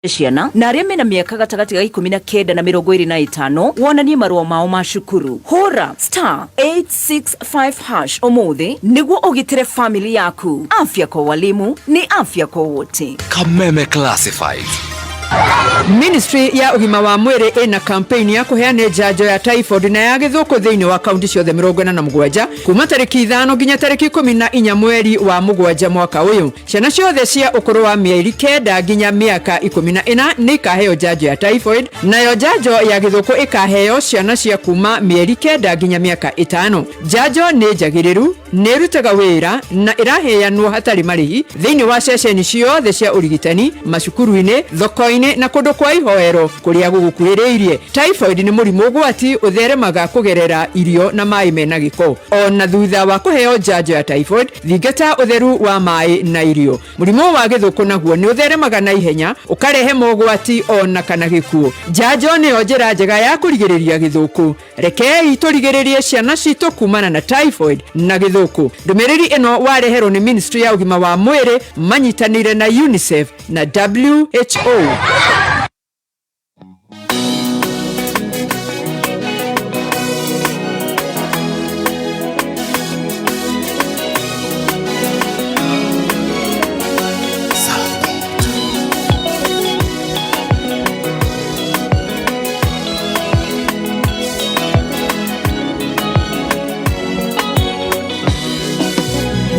Ciana na arĩa mena mĩaka gatagatĩ ga 19 na 25 wonanie marũa mao ma cukuru. Hũra *865# ũmũthĩ nĩguo ũgitĩre famĩlĩ yaku. Afya kwa walimu ni afya kwa wote. Kameme Classifieds. Ministry ya ũgima wa mwĩrĩ ĩna campaign ya kũheana njanjo ya typhoid na ya gĩthũkũ thĩinĩ wa kaunti ciothe 47 kuma tarĩki 5 nginya tarĩki 14 mweri wa mũgwanja mwaka ũyũ. Ciana ciothe cia ũkũrũ wa mĩeri 9 nginya mĩaka 14 nĩ ikaheo njanjo ya typhoid, nayo njanjo ya gĩthũkũ ĩkaheo ciana cia kuma mĩeri 9 nginya mĩaka 5. Njanjo nĩ njagĩrĩru, nĩ ĩrutaga wĩra na ĩraheanwo hatarĩ marĩhi thĩinĩ wa ceceni ciothe cia ũrigitani, macukuru-inĩ, thoko-inĩ na kũndũ kwa ihoero kũrĩa gũgũkuhĩrĩirie. Typhoid nĩ mũrimũ ũgwati ũtheremaga kũgerera irio na maĩ mena gĩko. Ona thutha wa kũheo njanjo ya typhoid, thingata ũtheru wa maĩ na irio. Mũrimũ wa gĩthũkũ naguo nĩ ũtheremaga na ihenya ũkarehe mogwati ona kana gĩkuũ. Njanjo nĩyo njĩra njega ya kũrigĩrĩria gĩthũkũ. Rekei tũrigĩrĩrie ciana citũ kumana na typhoid na gĩthũkũ. Ndũmĩrĩri ĩno wareherwo nĩ Ministry ya ũgima wa mwĩrĩ manyitanĩire na UNICEF na WHO.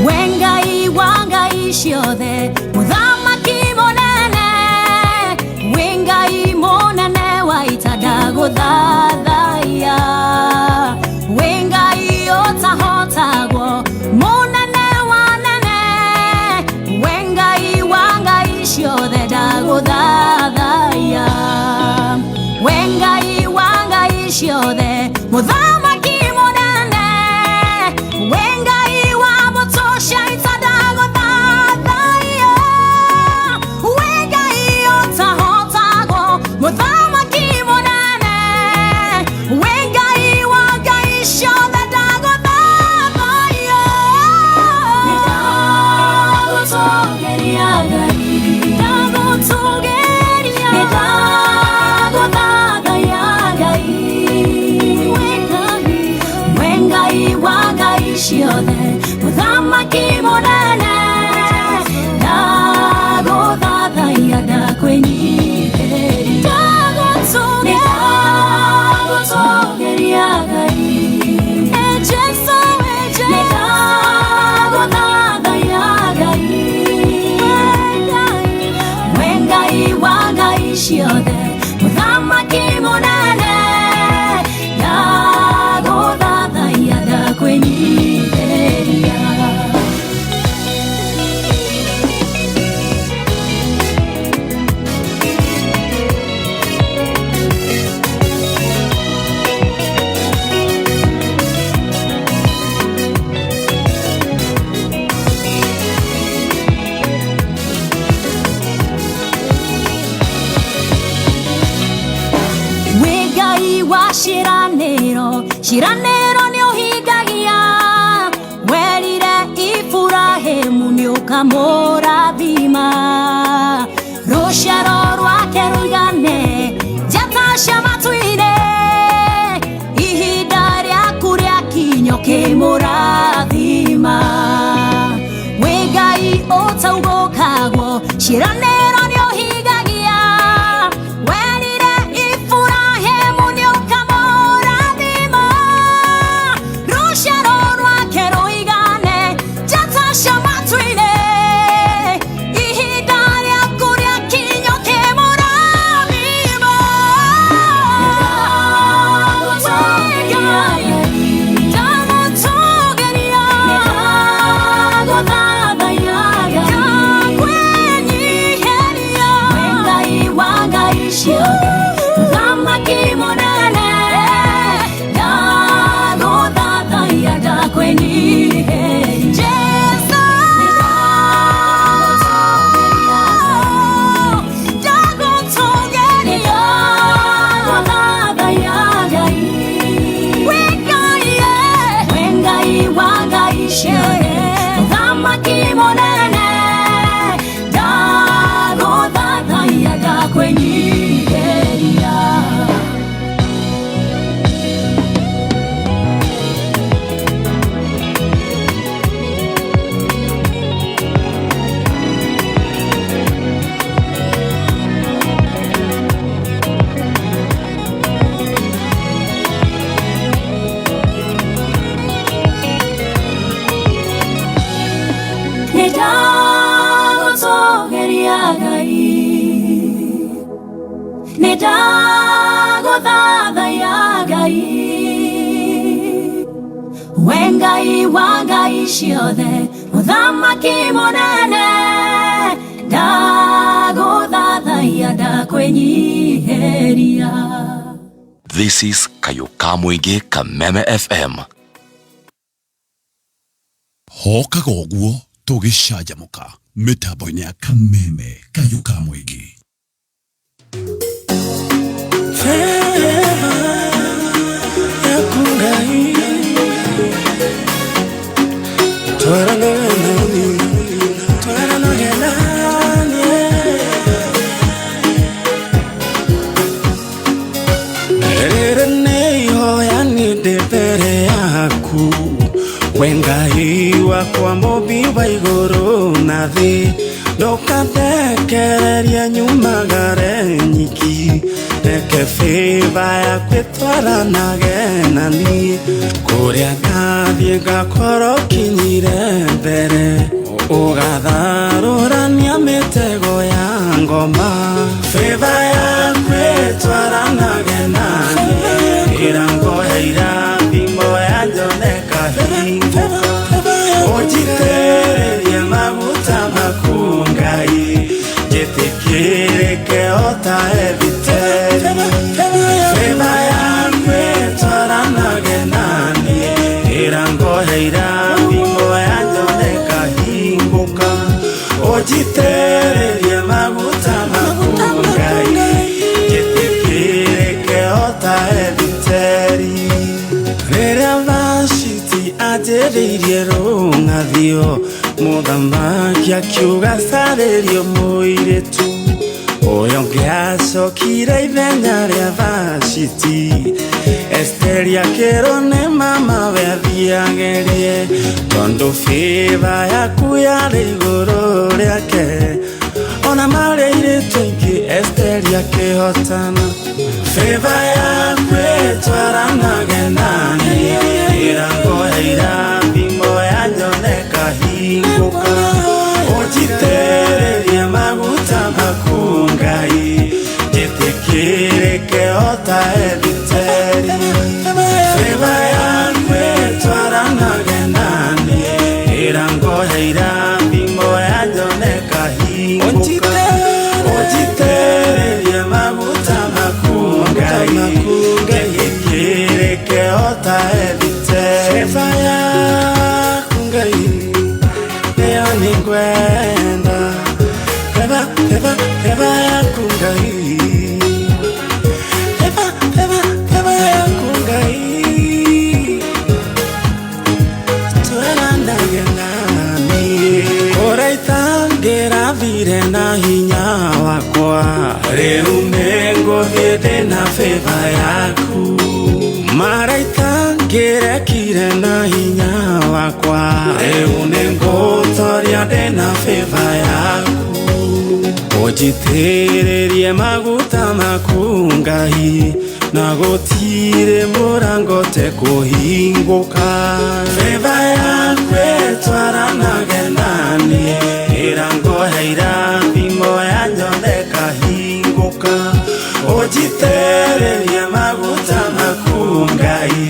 We Ngai wa ngai ciothe, mũthamaki mũnene, wĩ Ngai mũnene wa ita ndagũthathaiya. Wĩ Ngai ũtahotagwo, mũnene wa nene, wĩ Ngai wa ngai ciothe ndagũthathaiya. Wĩ Ngai wa ngai ciothe, mũthamaki mũnene, wĩ Ngai wa mbũtũ cia ita ndagũthathaiya. Wĩ Ngai ũtahotagwo, mũthamaki mũnene, wĩ Ngai wa ngai ciothe ndagũthathaiya. Nĩndagũtũũgĩria Ngai, ndagũtũũgĩria, nĩndagũthathaiya Ngai. Wĩ Ngai wa ngai ciothe, mũthamaki mũnene, ndagũthathaiya, ndakwĩnyihĩria. Nĩndagũtũũgĩria Ngai. Ĩ Jesũ, ĩ Jesũ. Nĩndagũthathaiya Ngai. Wĩ Ngai wa ngai ciothe, mũthamaki mũnene, ndagũthathaiya, ndakwĩnyihĩria. Wĩ Ngai wa ciĩranĩro, ciĩranĩro nĩ ũhingagia. Werire Iburahĩmu nĩ ũkamũrathima, rũciaro rwake rũigane njata cia matu-inĩ. Ihinda rĩaku rĩakinya ũkĩmũrathima. Wĩ Ngai ũtaugũkagwo, ciĩranĩro nĩ ũhingagia. Werire Iburahĩmu nĩ ũkamũrathima, rũciaro rwake rũigane njata cia matu-inĩ. Ihinda rĩaku rĩakinya ũkĩmũrathima. Wĩ Ngai, ndagũtũũgĩria, nĩndagũthathaiya, ndakwĩnyihĩria. Ndakwenyiheria. Nĩndagũtũũgĩria Ngai, nĩndagũthathaiya Ngai, we Ngai wa ngai ciothe, mũthamaki mũnene, ndagũthathaiya, ndakwenyiheria. This is Kayuka Mwingi Kameme FM. Hokaga ũguo tũgĩcanjamũka mĩtambo-inĩ ya Kameme Kayũ ka Mũingĩ. Rĩrĩ nĩ ihoya niĩ ndĩ mbere yaku, we Ngai wakwa mũmbi wa igũrũ na thĩ, ndũkandekererie nyumagare nyiki, reke favor yaku ĩtwaranage na niĩ, kũrĩa ngathiĩ ngakorwo kinyire mbere, ũgatharũrania mĩtego ya ngoma, favor yaku ĩtwaranage na niĩ, ĩrangoya irathimo ya nyoneka hingũka, ũnjitĩrĩrie maguta maku Ngai, njĩtĩkĩrĩke o ta Ethiteri, favor yaku ĩtwaranage na niĩ, ĩrangoya irathimo ya nyoneka hingũka, ũnjitĩrĩrie maguta maku Ngai, njĩtĩkĩrĩke o ta Ethiteri. Rĩrĩa Vashiti anjĩrĩirie rũng'athio, mũthamaki akiuga carĩrio mũirĩtu ũyũ ũngĩ acokire ithenya rĩa Vashiti. Esteri akĩrwo nĩ mama we athiĩ agerie, tondũ favor yaku yarĩ igũrũ rĩake, ona marĩ airĩtu aingĩ Esteri akĩhotana. Favor yaku ĩtwaranage na niĩ, ĩrangoya irathimo ya nyoneka hingũka, ũnjitĩrĩrie maguta maku Ngai, njĩtĩkĩrĩke o ta Ethiteri, favor yaku ĩtwaranage na niĩ, ĩrangoya irathimo ya nyoneka hingũka, ũnjitĩrĩrie maguta maku Ngai, njĩtĩkĩrĩke o ta Ethiteri. Favor yaku Ngai nĩyo nĩngwenda, favor, favor, favor yaku Ngai, favor, favor, favor yaku Ngai, twaranage na niĩ, ũrĩa itangĩrathire na hinya wakwa, rĩu nĩngũthiĩ ndĩna favor yaku, marĩa itangĩrekire na hinya wakwa, rĩu nĩngũtoria ndĩna favor yaku, ũnjitĩrĩrie maguta maku Ngai, na gũtirĩ mũrango tekũhingũka, favor yaku ĩtwaranage na niĩ, ĩrangoya irathimo ya nyoneka hingũka, ũnjitĩrĩrie maguta maku Ngai,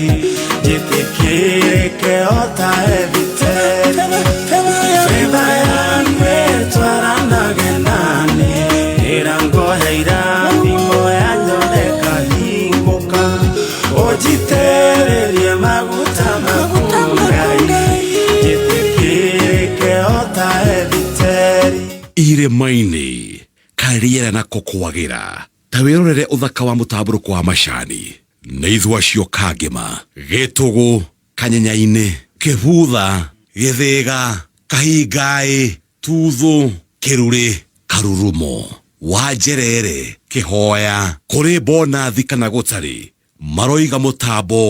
njĩtĩkĩrĩke o ta Ethiteri, favor yaku ĩtwaranage na niĩ, ĩrangoya irathimo ya nyoneka hingũka, ũnjitĩrĩrie maguta maku Ngai, njĩtĩkĩrĩke o ta Ethiteri. Irĩma-inĩ karĩera nako kwagĩra, ta wĩrorere ũthaka wa mũtambũrũko wa macani nĩ ithua cio Kangĩma, Gĩtũgũ, Kanyenyainĩ, Kĩbutha, Gĩthĩga, Kahingaĩ, Tuthũ, Kĩrurĩ, Karurumo. Wanjerere Kĩhoya kũrĩ bonathi kana gũtarĩ maroiga mũtambo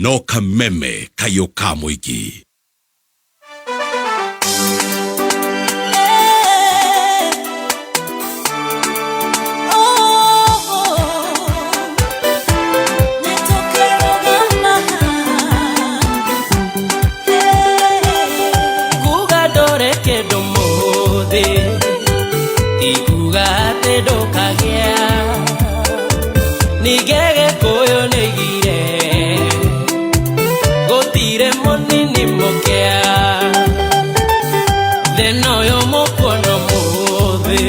no Kameme kayũ ka mũingĩ. Kuga ndore kĩndũ mũthĩ ti kuga atĩ ndũkagĩa, ningĩ Gĩkũyũ nĩoigire gũtirĩ mũnini mũkĩa. Thĩna ũyũ mũkuona ũmũthĩ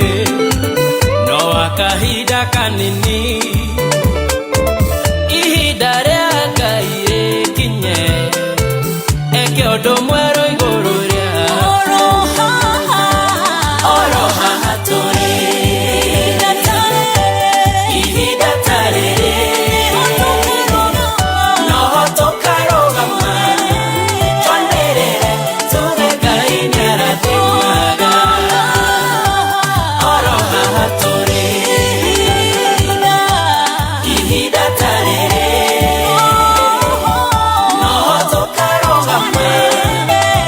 no wa kahinda kanini, ihinda rĩa Ngai rĩkinye eke ũndũ mwerũ igũrũ rĩa oro haha tũrĩ. Ihinda ta rĩrĩ noho tũkarũgama twanĩrĩre tuge Ngai nĩarathimaga oro haha tũrĩ. Ihinda ta rĩrĩ noho tũkarũgama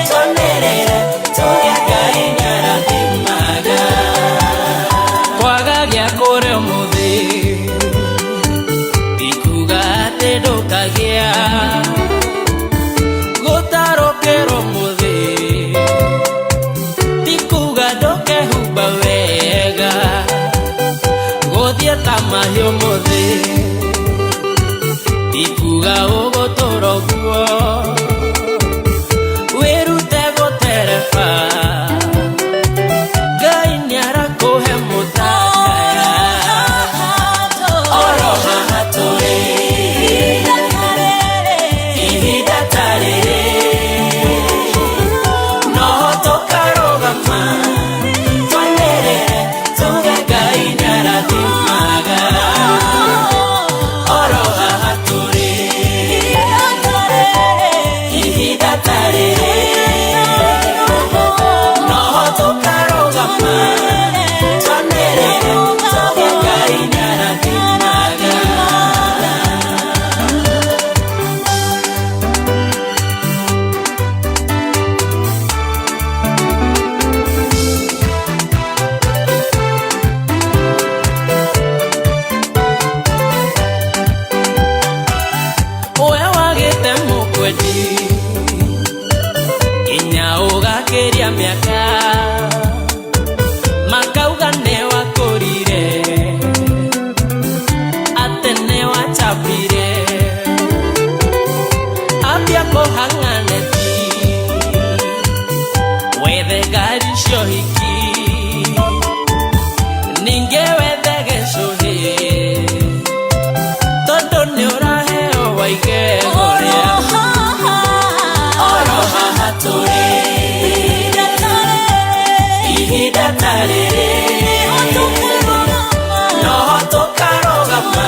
twanĩrĩre tuge Ngai nĩarathimaga. Kwaga gĩa kũrĩa ũmũthĩ ti kuga atĩ ndũkagĩa, gũtarũkĩrwo ũmũthĩ ti kuga ndũkehumba wega, gũthiĩ ta mahiũ ũmũthĩ ti kuga ũgũtũra ũguo, wĩrute gũtereba Ngai nĩarakũhe mũtakaya oro haha tũrĩ. Ihinda ta rĩrĩ noho tũkarũgama twanĩrĩre tuge Ngai nĩarathimaga oro haha tũrĩ. Ihinda ta rĩrĩ noho tũkarũgama twanĩrĩre tuge Ngai nĩarathimaga. We wagĩte mũkwendi nginya ũgakĩria mĩaka makauga nĩwakũrire atĩ nĩwachapire ambia kũhang'aneti wethe ngari cia ũhiki ningĩ wethe gĩcũhĩ tondũ nĩũraheo waigego rĩa oro haha tũrĩ. Ihinda ta rĩrĩ noho tũkarũgama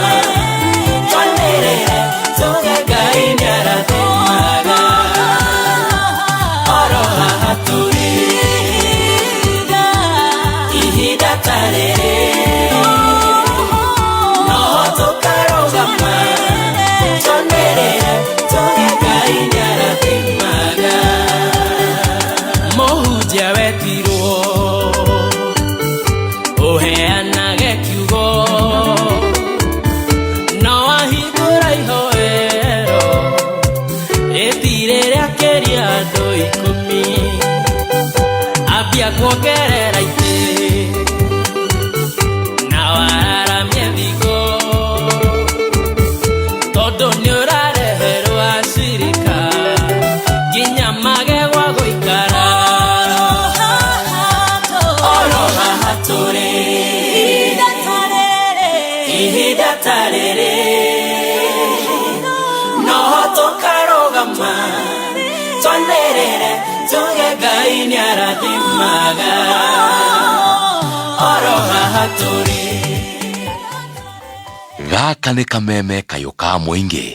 twanĩrĩre tuge Ngai nĩarathimaga oro haha tũrĩ. Ihinda ta rĩrĩ noho tũkarũgama twanĩrĩre tuge Ngai nĩarathimaga. Mũhunjia wetirwo ũheanage kiugo no wahingũra ihoero rĩtirĩ rĩakĩria andũ 10 ambia kuongerera itĩ na wararamie thigo tondũ nĩũrareherwo acirika nginya mage gwa gũikara oro haha tũrĩ. Ihinda ta rĩrĩ noho tũkarũgama twanĩrĩre tuge Ngai nĩarathimaga oro haha tũrĩ. Gaka nĩ Kameme kayũ ka mũingĩ.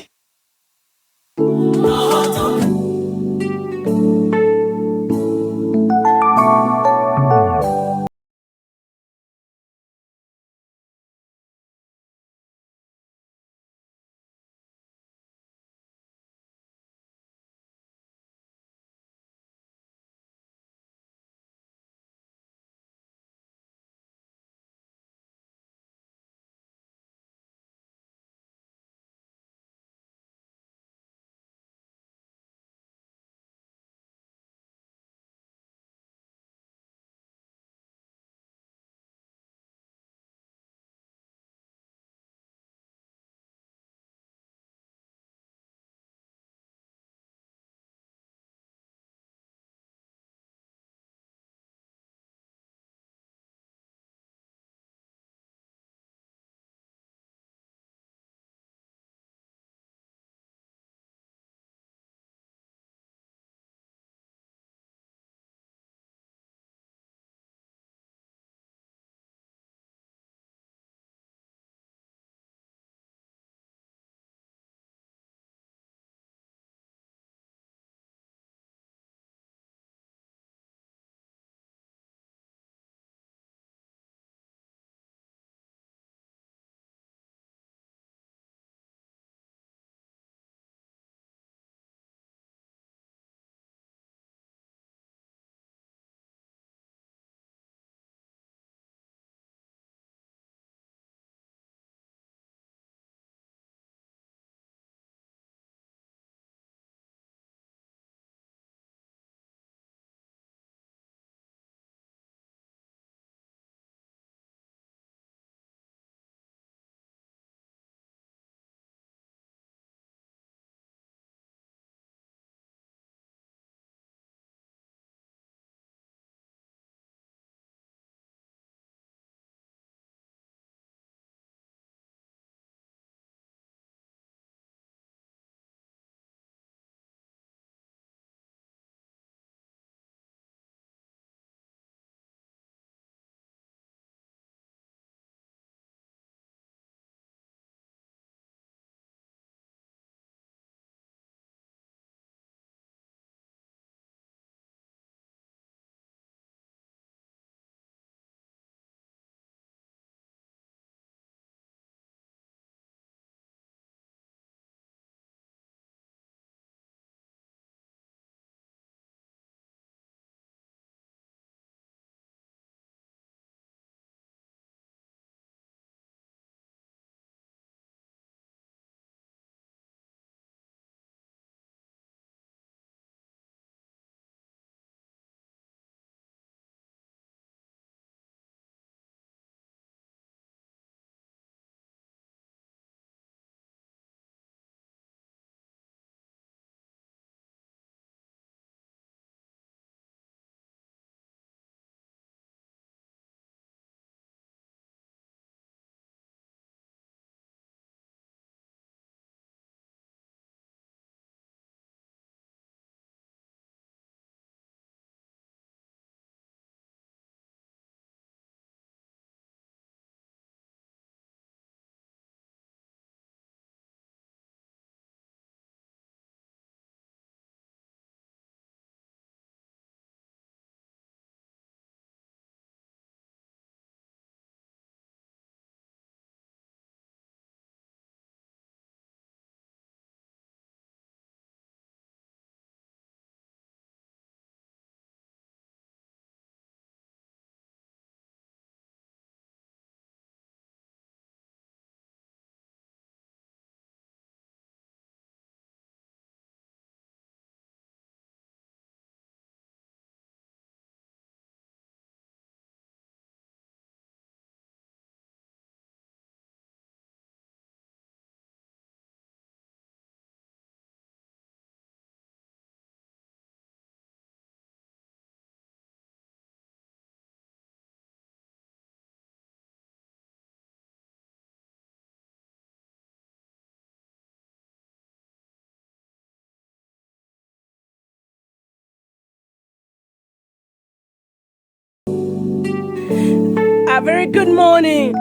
A very good morning.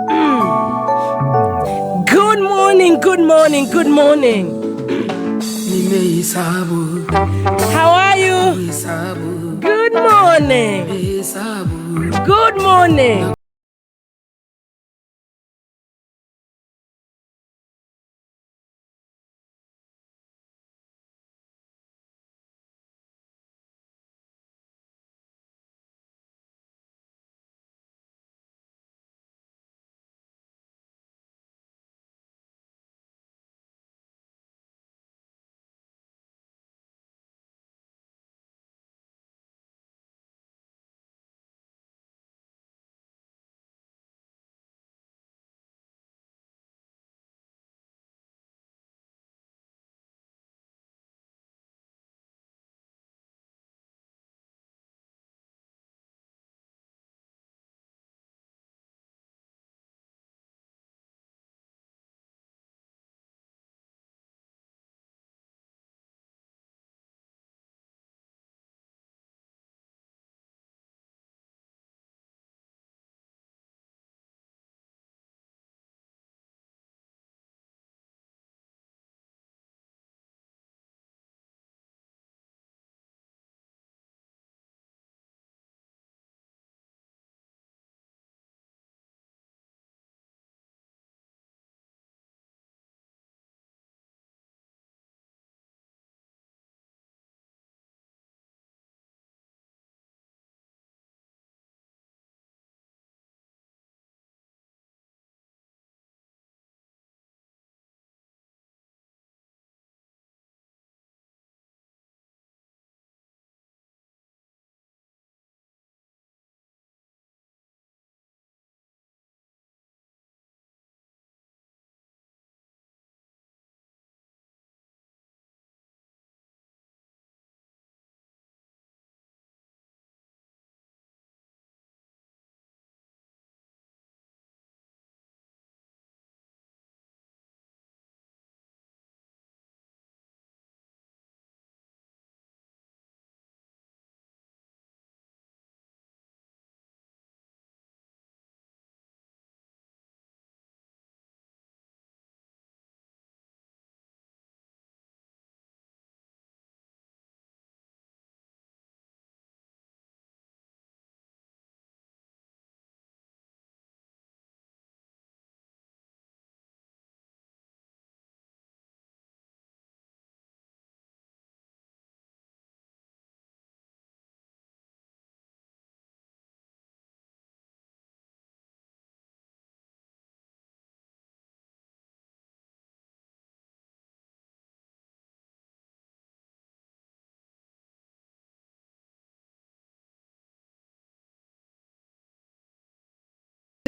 Good morning, good morning, good morning. Nimehesabu, How are you? hesabu, Good morning. hesabu. Good morning.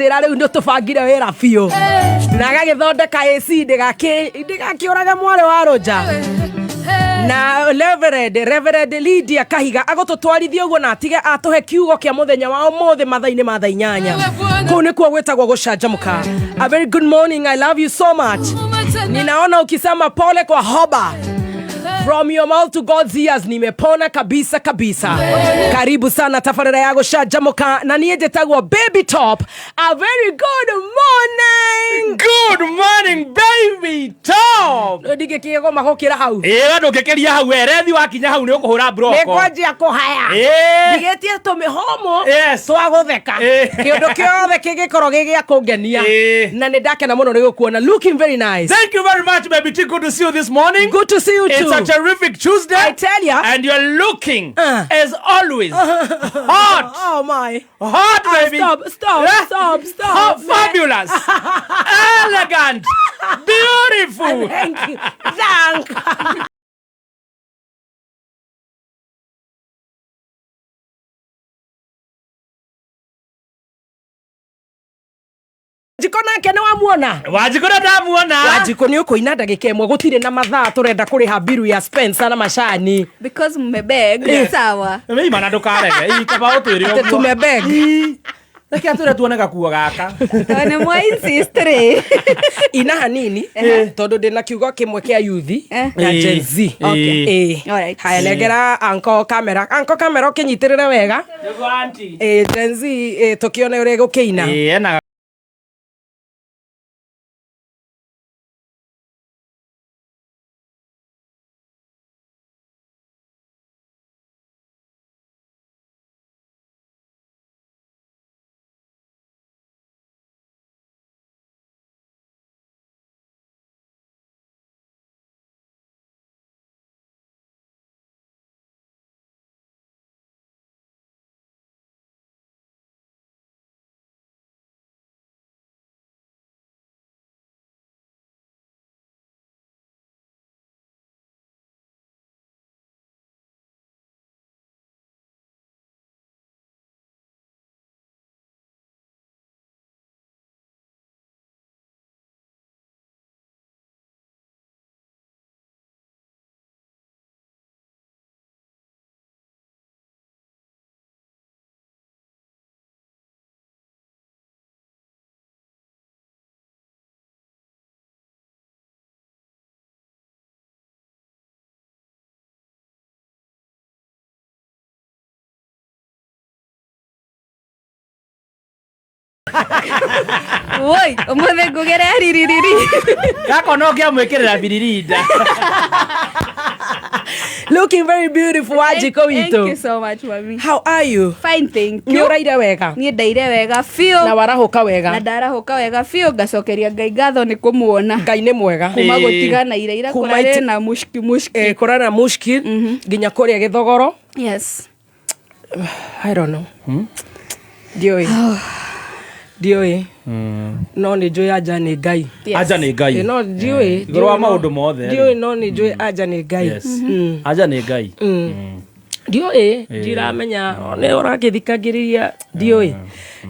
Njĩra rĩu nĩ tũbangire wĩra biũ na agagĩthondeka AC ndĩgakĩũrage mwarĩ wa Rũnja na Reverend Lydia Kahiga agũtũtwarithia ũguo na atige atũhe kiugo kĩa mũthenya wa ũmũthĩ mathaa-inĩ ma thaa 8. Kũu nĩkuo gwĩtagwo gũcanjamũka. A very good morning, I love you so much. Ninaona ukisema pole kwa hoba. From your mouth to God's ears, nimepona kabisa kabisa. Karibu sana tafarira ya gũcanjamũka na niĩ njĩtagwo Baby Top. A very good morning. Good morning, Baby Top. Ndingĩkĩgoma gũkĩra hau. Ĩĩ we ndũngĩkĩria hau we rethi wakinya hau nĩ ũkũhũra mburoko. Nĩ ngwanjia kũhaya. Ĩĩ. Ndigĩtie tũmĩhũmũ Yes. twa gũtheka. Ĩĩ. Kĩũndũ kĩothe kĩngĩkorwo gĩ gĩa kũngenia. Ĩĩ. Na nĩ ndakena mũno nĩ gũkuona. Looking very nice. Thank you very much, Baby T. Good to see you this morning. Good to see you It's too. a terrific Tuesday. I tell ya. And you're looking, as always, hot. Oh my. Hot, Ah, baby. Stop, stop, Yeah. stop, stop. Hot, fabulous. Elegant. Beautiful. Thank you. Thank. Njiko nake nĩ wamuona? Wanjikũ nĩ ndamuona. Wanjikũ nĩ ũkũina ndagĩka ĩmwe gũtirĩ na mathaa tũrenda kũrĩha mbiru ya Spencer na macani. Because mmebeg, sawa. Imana ndũkarege. Ii, kaba ũtwĩre Atĩ ũguo. tumebeg. Reke atwĩre tuone gakuo gaka. Nĩ mwa insist rĩ. Ina hanini tondũ ndĩna kiugo kĩmwe kĩa yuthi na Gen Z. Okay. Ĩĩ. Haya, nengera anko kamera, anko kamera ũkĩnyitĩrĩre wega. Nĩguo auntie. Ĩĩ, Gen Z, ĩĩ, tũkĩone ũrĩa ĩgũkĩina. Ĩĩ, ena Woi, ũmũthĩ ngũgere ririri. Gako no ngĩamwĩkĩrĩra biririnda. Looking very beautiful, Wanjikũ Thank you witũ. so much, mami. How are you? Fine, thank Nĩ you. ũraire wega? Niĩ ndaire wega biũ. Na warahũka Na wega? ndarahũka wega biũ, ngacokeria Ngai ngatho nĩ kũmuona. Ngai nĩ mwega. Kuma Ĩĩ. gũtigana ira ira Kuma kũrarĩ na mushki mushki. Eh, kũrarĩ na mushkil nginya kũrĩa gĩthogoro. Yes. I don't know. Ndiũĩ. Ndiũĩ. No nĩ njũĩ anja nĩ Ngai. Yes. Anja nĩ Ngai. Ĩ, no ndiũĩ. Igũrũ wa ndiũĩ, no- maũndũ mothe. Ndiũĩ no nĩ njũĩ anja nĩ Ngai. Yes. Anja nĩ Ngai. Ndiũĩ, ndiramenya nĩ ũragĩthikagĩrĩria ndiũĩ.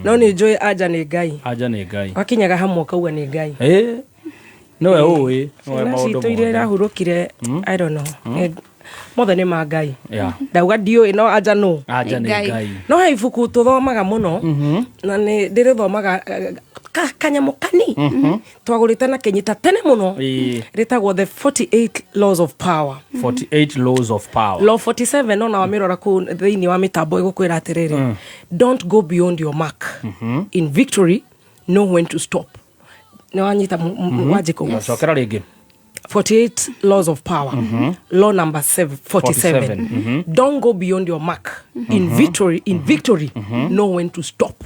No nĩ njũĩ anja nĩ Ngai. Anja nĩ Ngai. Wakinyaga hamwe ũkauga nĩ Ngai. Ĩĩ. Nĩwe ũĩ. Nĩwe Ciana maũndũ citũ iria mothe. irahurũkire, I don't know. Mothe nĩ ma Ngai. Yeah. Ndauga ndiũĩ no anja nũ. Anja nĩ Ngai. Ngai. No he ibuku tũthomaga mũno na nĩ ndĩrĩthomaga kanyamũ kani twagũrĩte na kĩnyita tene mũno. Ĩĩ. Rĩtagwo The 48 Laws of Power. 48 laws of power. Law 47 ona wamĩrora kũu thĩinĩ wa mĩtambo ĩgũkwĩra atĩrĩrĩ, don't go beyond your mark. In victory, know when to stop. Nĩ wanyita Wanjikũ? Cokera rĩngĩ. 48 laws of power. Law number 47. 47. Don't go beyond your mark. In victory, in victory, know when to stop.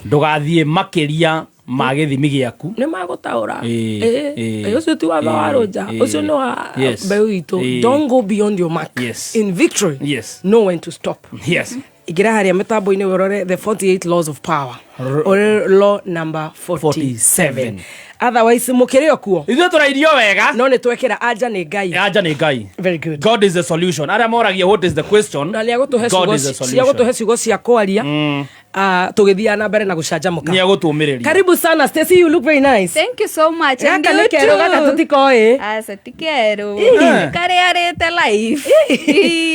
Ndũgathiĩ makĩria ma gĩthimi gĩaku. Nĩ magũtaũra. Ĩĩ, Ĩĩ, ĩĩ, ũcio ti watho wa ĩĩ, rũnja, ĩĩ. ũcio nĩ wa Yes. mbeũ itũ. Ĩĩ. Don't go beyond your mark. Yes. In victory, Yes. know when to stop. Yes. Ingĩra harĩa mĩtambo-inĩ ũrore The 48 Laws of Power. Ũrore law number 47. Otherwise mũkĩrĩ o kuo. Ithuĩ tũrairio wega. No nĩ twekĩra anja nĩ Ngai. Anja nĩ Ngai. Very good. God is the solution. Arĩa moragia what is the question? Na nĩ agũtũhe God ciugo is the ciagũtũhe solution. ciugo cia kwaria tũgĩthiaga na mbere na gũcanjamũka. Nĩ egũtũmĩrĩria. Karibu sana Stacy, you look very nice. Thank you so much. And Gaka you nĩ kerũ, too. gaka tũtikoĩ. Aca ti kerũ. Ĩĩ. Karĩa arĩte life.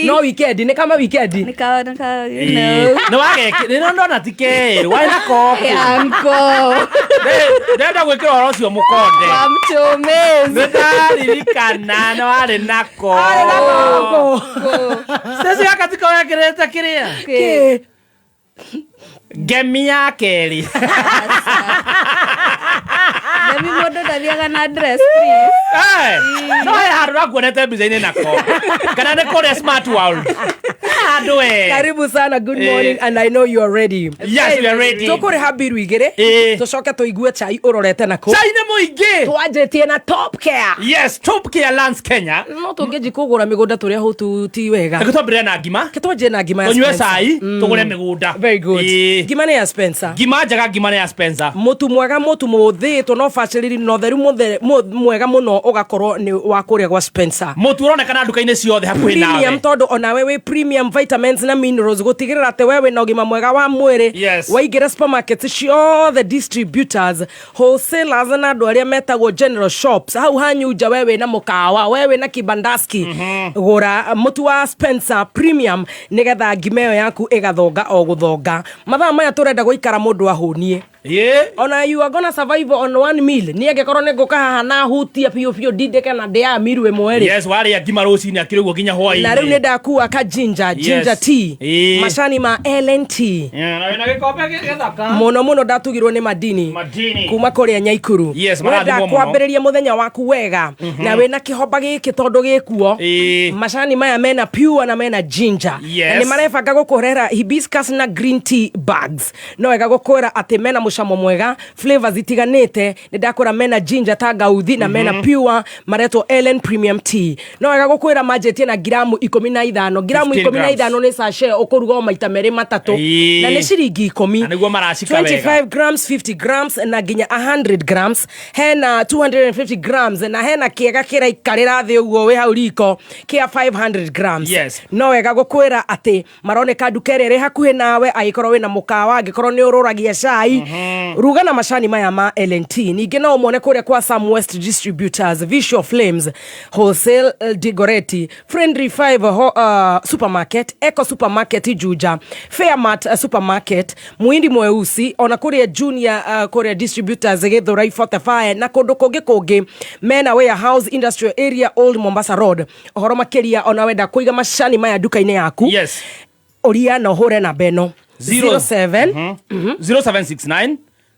No weekend, nĩ kama weekend. Nĩ ka, nĩ ka, you Ĩĩ. know. Nĩ wagekĩ nĩ ndona ti kerũ. Warĩ na koko. Uncle. Ndĩrenda gwĩkĩra ũhoro ũcio mũkonde. Wa mchomezi. Nĩ ndaririkana nĩ warĩ nako. Arĩ na koko. Stacy gaka tiko wekĩrĩte kĩrĩa? Kĩ? Ngemi ya kerĩ. Ngemi mũndũ ndathiaga na dress, please. Eh, no he handũ ndakuonete mbica-inĩ nako. Kana nĩ kũrĩa Smart World. Handũ we. Karibu sana, good Eh. morning, and I know you are ready. Yes, we are ready. Tũkũrĩha mbiru igĩrĩ, Eh. tũcoke tũigue chai ũrorete nakũ. Chai nĩ mũingĩ. Twanjĩtie na Top Care. Yes, Top Care Lands Kenya. No tũngĩnji kũgũra mĩgũnda tũrĩa hũtu ti wega. Reke twambĩrĩre na ngima. Ke twanjie na ngima ya Tũnyue Spencer. cai, tũgũre mĩgũnda. Very good. Ĩĩ. Ngima nĩ ya Spencer. Ngima njega, ngima nĩ ya Spencer. Mũtu mwega, mũtu mũthĩtwo na ũbacĩrĩri na ũtheru mwega mũno ũgakorwo nĩ wa kũrĩa gwa Spencer. Mũtu ũronekana nduka-inĩ ciothe hakuhĩ Premium nawe. tondũ onawe wĩ premium vitamins na minerals gũtigĩrĩra atĩ we wĩna ũgima mwega wa mwĩrĩ. Waingĩra supermarket ciothe, distributors, wholesalers na andũ arĩa metagwo general shops hau hanyunja, we wĩna mũkawa, we wĩna kibandaski, gũra mũtu wa Spencer Premium nĩgetha ngima ĩyo yaku ĩgathonga o gũthonga. Mathaa maya tũrenda gũikara mũndũ ahũnie. Ona you are gonna survive on one meal. Niĩ angĩkorwo nĩ ngũka haha na hutia biũ biũ, ndindĩke na ndĩaga miru ĩmwe rĩ. Yes, warĩa ngima rũcinĩ akĩrĩ ũguo nginya hwaĩ-inĩ. Na rĩu nĩ ndakua ka ginger, ginger tea, macani ma LNT. Yeah, na wĩna gĩkombe gĩthaka. Mũno mũno ndatugirwo nĩ Madini. Madini. Kuma kũrĩa Nyaikuru. Yes, wenda marathimwo mũno. kwambĩrĩria mũthenya waku wega na wĩna kĩhomba gĩkĩ tondũ gĩkuo, macani maya mena pure na mena ginger. Na nĩ marebanga gũkũrehera hibiscus na green tea bags. No wega gũkwĩra atĩ mena mũcamo mwega, flavors itiganĩte. Nĩ ndakwĩra mena ginger, tangauthi na mena pure, maretwo Ellen Premium Tea. No wega gũkwĩra manjĩtie na ngiramu 15, ngiramu 15 ikũmi na grams. ithano nĩ sachet ũkũruga o maita merĩ matatũ. Na nĩ ciringi 10. Na nĩguo maracika wega. 25 grams, 50 grams na nginya 100 grams, hena 250 grams na hena kĩega kĩraikarĩra thĩ ũguo wĩ hau riko kĩa 500 grams. No wega gũkwĩra atĩ maroneka nduka ĩrĩa ĩrĩ hakuhĩ nawe, angĩkorwo wĩna mũkawa, angĩkorwo nĩ ũrũragia cai, ruga na macani maya ma LNT. Ningĩ no ũmone kũrĩa kwa Sam West Distributors, Visual Flames Wholesale, Digoreti, Friendly 5 Supermarket, Eco Supermarket Juja, Fairmart Supermarket, Muindi Mweusi, ona kũrĩa Junior, kũrĩa Distributors Gĩthũrai 45 na kũndũ kũngĩ kũngĩ mena warehouse Industrial Area, Old Mombasa Road. Ũhoro makĩria, ona wenda kũiga macani maya nduka-inĩ yaku, ũria na ũhũre namba ĩno. 07 0769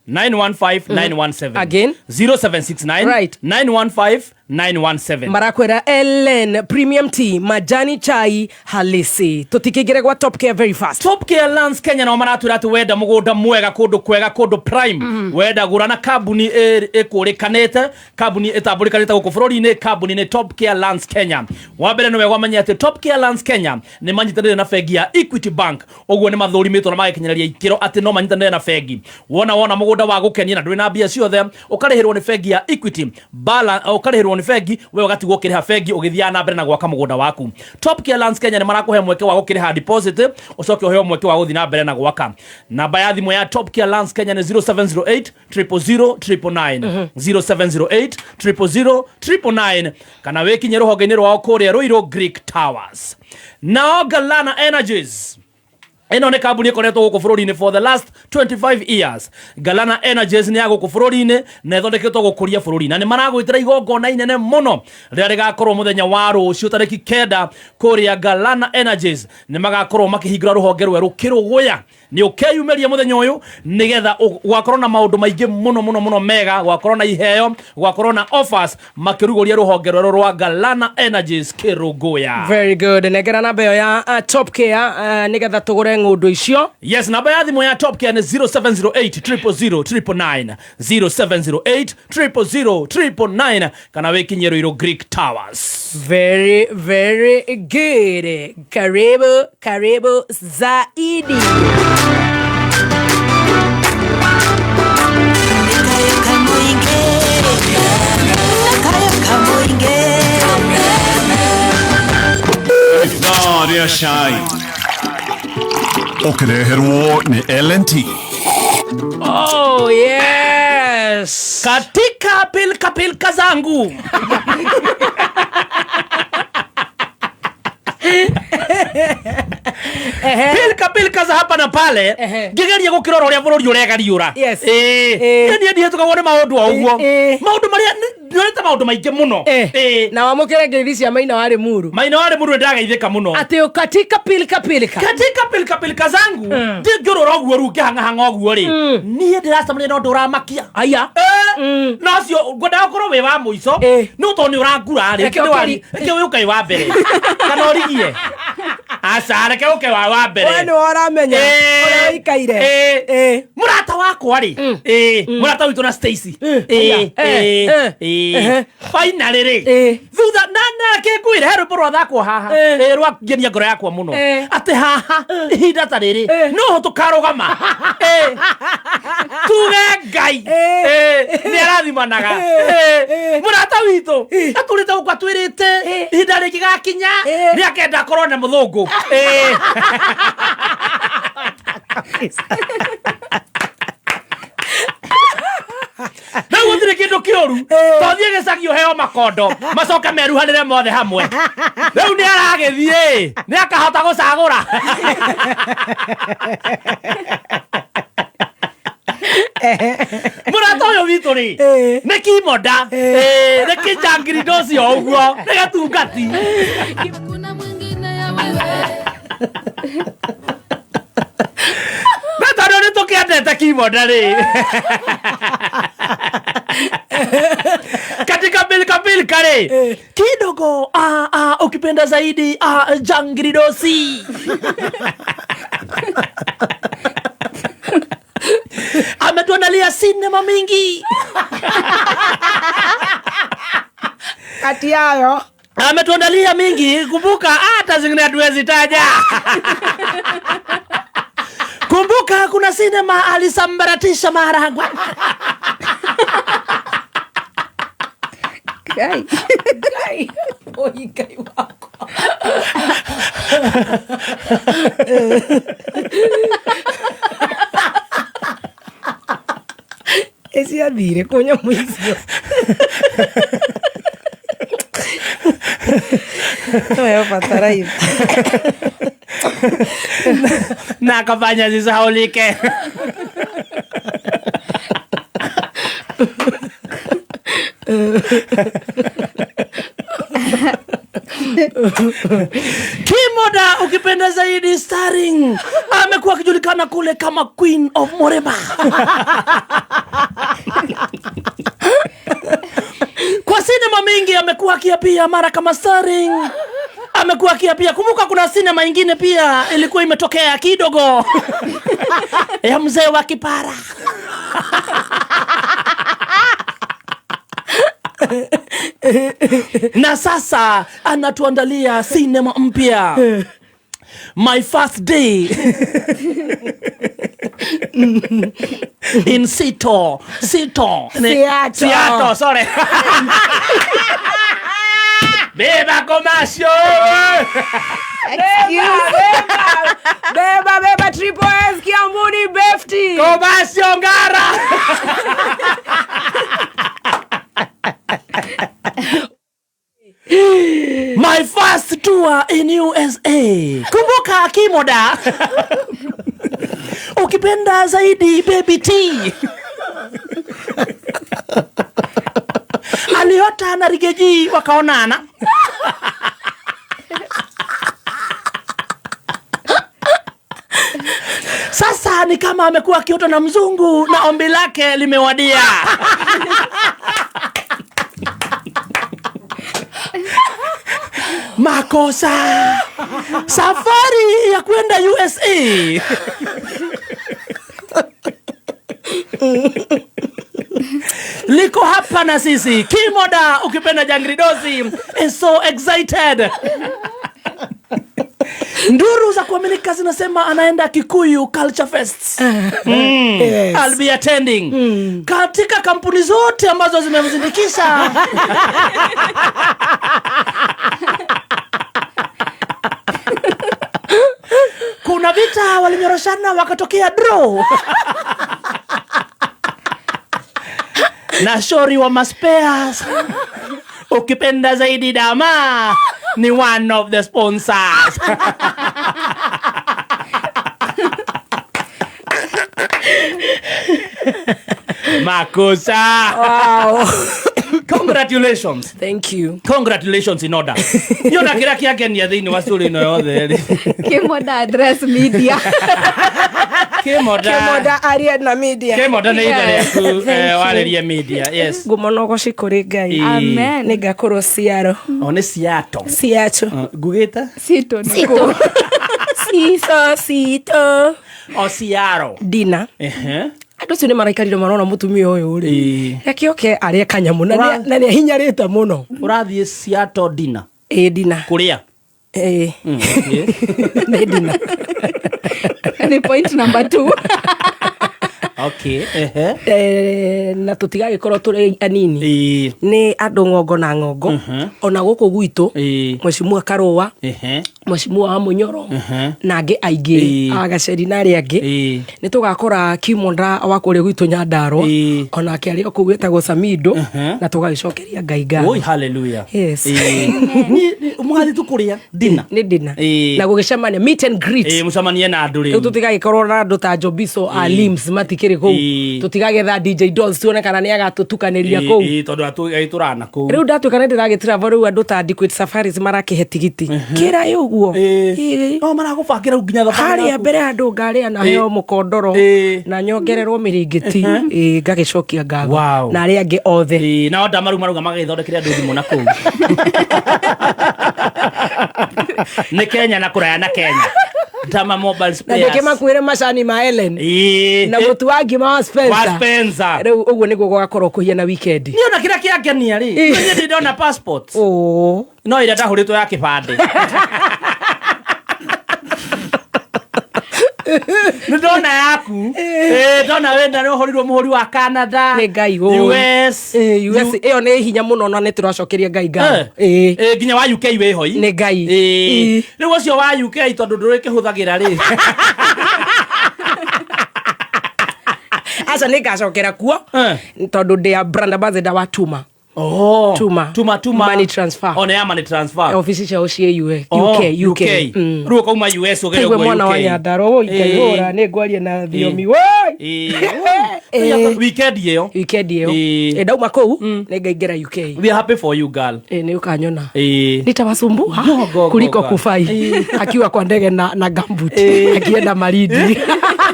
915 917. Again. 0769 915 917. Marakwĩra Ellen Premium Tea, majani chai halisi. Tũtikĩingĩre gwa Top Care very fast. Top Care Lands Kenya nao maratwĩra atĩ wenda mũgũnda mwega, kũndũ kwega, kũndũ prime, wenda gũra na kambuni ĩkũrĩkanĩte, kambuni ĩtambũrĩkanĩte gũkũ bũrũri-inĩ, kambuni nĩ Top Care Lands Kenya. Wa mbere nĩ wega ũmenye atĩ Top Care Lands Kenya nĩ manyitanĩire na bengi ya Equity Bank. Ũguo nĩ mathũrimĩtwo na magĩkinyanĩria ikĩro atĩ no manyitanĩre na bengi. Wona mũgũnda wa gũkenia na ndũrĩ na mbia ciothe, ũkarĩhĩrwo nĩ bengi ya Equity Bala, ũkarĩhĩrwo nĩ bengi, we ũgatigwo ũkĩrĩha bengi ũgĩthiaga na mbere na gwaka mũgũnda waku. Top Care Lands Kenya nĩ marakũhe mweke wa gũkĩrĩha deposit, ũcoke ũheo mweke wa gũthiĩ na mbere na gwaka. Namba ya thimũ ya Top Care Lands Kenya nĩ 0708 000 999, 0708 000 999, kana wĩkinye rũhonge-inĩ rwao kũrĩa Ruiru Greek Towers. Nao Galana Energies, ĩno nĩ kambuni ĩkoretwo gũkũ bũrũri-inĩ for the last 25 years. Galana Energies nĩ ya gũkũ bũrũri-inĩ na ĩthondeketwo gũkũria bũrũri, na nĩ maragwĩtĩra igongona inene mũno rĩrĩa rĩgakorwo mũthenya wa rũciũ tarĩki 9 kũrĩa Galana Energies. Nĩ magakorwo makĩhingũra rũhonge rwerũ Kĩrũgũya. Nĩ ũkeyumĩria mũthenya ũyũ nĩgetha gwakorwo na maũndũ maingĩ mũno mũno mũno mega, gwakorwo na iheo, gwakorwo na offers makĩrugũria rũhonge rwerũ rwa Galana Energies Kĩrũgũya. Very good. Nengera namba ĩyo ya Top Care nĩgetha tũgũre ng'ũndũ icio. Yes, namba ya thimũ ya Top Care nĩ 0708 000 999, 0708 000 999, kana wĩkinyie Ruiru Greek Towers. Very very good. Karibu karibu zaidi. Ithaa rĩa cai ũkĩreherwo nĩ LNT. Oh yes. Katika pilka pilka zangu pilka pilka za hapa na pale, ngĩgeria gũkĩrora ũrĩa bũrũri ũregariũra. Ĩĩ, niĩ ndihetũkagwo nĩ maũndũ o ũguo, maũndũ marĩa nyonete, maũndũ maingĩ mũno. Na wamũkĩre ngeithi cia Maina wa Limuru. Maina wa Limuru, nĩndageithĩka mũno. Atĩ katika pilka pilka. Katika pilka pilka zangu, ndingĩũrũra ũguo rĩu ngĩhang'ahang'a ũguo rĩ, niĩ ndĩracemania na ũndũ ũramakia. Aya. Na ũcio ngwendaga ũkorwo wĩ wa mũico, no tondũ nĩ ũrangura rĩ, Reke reke ũke wĩ wa mbere kana ũrigie. Aca, reke ũke wa mbere. We nĩwe ũramenya ũrĩa ũikaire. Mũrata wakwa rĩ, ĩĩ, mũrata witũ na Stacy. Ĩĩ, ĩĩ, ĩĩ. Finally rĩ, thutha na na kĩngwĩre he rwĩmbo rwathakwo haha, ĩĩ, rwangenia ngoro yakwa mũno, atĩ haha ihinda ta rĩrĩ no tũkarũgama, Ĩĩ, tuge Ngai, Ĩĩ, nĩ arathimanaga. Ĩĩ, mũrata witũ atũrĩte gũkũ atwĩrĩte ihinda rĩngĩgakinya nĩ akenda akorwo na mũthũngũ. Ĩĩ. Rĩu gũtirĩ kĩndũ kĩũru tothiĩ gĩcagi ũheo makondo macoke meruhanĩre mothe hamwe. Rĩu nĩ aragĩthiĩ, nĩ akahota gũcagũra. Mũrata ũyũ witũ rĩ, nĩ kimoda. Ĩĩ, nĩ kĩnjangirindo ũcio ũguo nĩ gĩtungati. Na tondũ nĩ tũkĩendete kimoda rĩ, katika pilika pilika rĩ kidogo, ukipenda zaidi, jangiridosi ametuandalia sinema mingi. Kati yayo ametuandalia mingi. Kumbuka hata zingine hatuwezi taja. Kumbuka kuna sinema alisambaratisha maharagwe. Ngai. Ngai. Oi, Ngai wakwa. Ĩciathire kũ nyamũ icio? Noyo bataraitha. Na akafanya zisahaulike. Kimoda ukipenda zaidi starring amekuwa akijulikana kule kama Queen of Morema. Kwa sinema mingi amekuwa akiapia mara kama starring. Amekuwa akiapia. Kumbuka kuna sinema ingine pia ilikuwa imetokea kidogo ya mzee wa kipara. Na sasa anatuandalia sinema mpya, My First Day in Sito. Sito. Seattle. Seattle, sorry. Beba Komasio. Excuse. Beba, beba, Triple S Kiambuni Befti. Komasio Ngara. My first tour in USA. Kumbuka Kimoda. Ukipenda zaidi Baby T. Aliota na Rigeji wakaonana. Sasa ni kama amekuwa akiota na mzungu na ombi lake limewadia. Makosa. Safari ya kwenda USA. Liko hapa na sisi. Kimoda ukipenda Jangridosi is so excited. Nduru za kuaminika zinasema anaenda Kikuyu Culture Fest. Yes. I'll be attending. Katika kampuni zote ambazo zimemzindikisha. Kuna vita walinyoroshana wakatokea draw. Na shori wa maspears. Ukipenda zaidi dama ni one of the sponsors. Makosa. Wow. Congratulations. Thank you. Congratulations in order. Yona kira kiagenia thiini wa story ino yothe ri. Kimoda address media. Kimoda. Kimoda aria na media. Kimoda nĩ ithe Yes. rĩaku, Thank you. warĩrie media. Yes. Ngumo no goci kũrĩ Ngai. Amen. Nĩ ngakorwo Seattle. O nĩ Seattle. Seattle. Ngugĩte? Sito niko. Ico citũ. Ociaro. Dina. Ehe. Andũ acio nĩ maraikarire marona mũtumia ũyũ rĩ. Ĩĩ. Reke oke arĩe kanyamũ na na nĩ ahinyarĩte mũno. Ũrathiĩ Seattle dinner. Ĩĩ dina. Kũrĩa. Ĩĩ. Okay. Nĩ dina. Nĩ point number 2. Okay. Ehe. Na tũtigagĩkorwo tũrĩ anini. Ĩĩ. Nĩ andũ ng'ongo na ng'ongo. Ona gũkũ gwitũ. Ĩĩ. Mheshimiwa Karũa. Ehe. Mheshimiwa wa Mũnyoro. Ehe. Na angĩ aingĩ. Ĩĩ. Agaceri na arĩa angĩ. Ĩĩ. Nĩ tũgakora Kimonda wa kũrĩa gwitũ Nyandarũa. Ĩĩ. Onake arĩ o kũu wĩtagwo Samido. Ehe. Na tũgagĩcokeria Ngai ngatho. Oi, hallelujah. Yes. Ĩĩ. Mũgathiĩ tu kũrĩa dinner. Nĩ dinner. Ĩĩ. Na gũgĩcemania meet and greet. Ĩĩ, mũcemanie na andũ Rĩu rĩu. tũtigagĩkorwo na andũ ta Jobiso a Lims matikĩrĩ kũu. Ĩĩ. Tũtigagetha DJ Dolls tuone kana nĩ agatũtukanĩria Ĩĩ, kũu. ĩĩ, tondũ agĩtũrana kũu. Rĩu ndatuĩka nĩ ndĩragĩtravel rĩu andũ ta Adequate Safaris marakĩhe tigiti. Kĩra ĩ ũguo. Ĩĩ. No maragũbangĩra rĩu nginya thabarĩ Harĩa yaku. mbere handũ ngarĩa na heo mũkondoro Ĩĩ. na nyongererwo mĩrĩngĩti. Ĩĩ, ngagĩcokia ngatho. Wow. Na arĩa angĩ othe. Ĩĩ, nao ndamaru marauga magagĩthondekere andũ thimũ na kũu. Nĩ Kenya na kũraya na Kenya. Ndama mobile Na spares. ndĩkĩmakuĩre macani ma Ellen. Ĩĩ. Na mũtu wa ngima wa Spencer. Wa Spencer. Rĩu ũguo nĩguo gũgakorwo kũhiana weekend. Niĩ ona kĩrĩa kĩangenia rĩ, niĩ ndĩ ndona passport. Oo. No ĩrĩa ndahũrĩtwo ya kĩbandĩ. Nĩ ndona yaku. Ĩĩ, ndona wĩna nĩ ũhũrirwo mũhũri wa Canada. Nĩ Ngai ũĩ. US. Ĩĩ, US ĩyo nĩ hinya mũno na nĩ tũracokeria Ngai ngatho. Eh. Ĩĩ. Ĩĩ, nginya wa UK wĩho i. Nĩ Ngai. Ĩĩ. Rĩu ũcio wa UK tondũ ndũrĩkĩhũthagĩra rĩ. Aca nĩ ngacokera kuo Eh. tondũ ndĩ a brand ambassador wa Tuma. Oh. Tuma. Tuma tuma. Money transfer. Oh, nĩ ya money transfer. Ofici ciao ciĩ UK. Oh, UK. Mm. Rĩu ũkauma US ũgere Taigue ũguo mwana wa UK. Nyandarua woi Ngai Ĩĩ. hũra nĩ ngwaria na thiomi Ĩĩ. woi. Ĩĩ. Weekend ĩyo. Weekend ĩyo. Ĩĩ. Ĩ, ndauma kũu nĩ ngaingĩra UK. We are happy for you girl. Ĩ, nĩ ũkanyona. Ĩĩ. Nitawasumbua Go, go, go, kuliko go. kufai akiwa kwa ndege na gumboot akienda Malindi.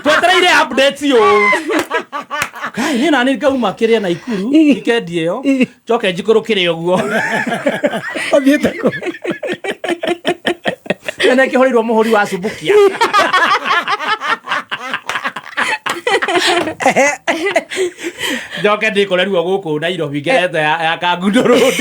Twetereire updates yo. Kai niĩ nani ngauma kĩrĩa Naikuru weekend ĩyo njoke njikũrũkĩre ũguo. Ũthiĩte kũ? Nene kĩhũrĩirwo mũhũri wa Subukia. Njoke ndĩkore ruo gũkũ Nairobi ngerete ya Kangundo Road.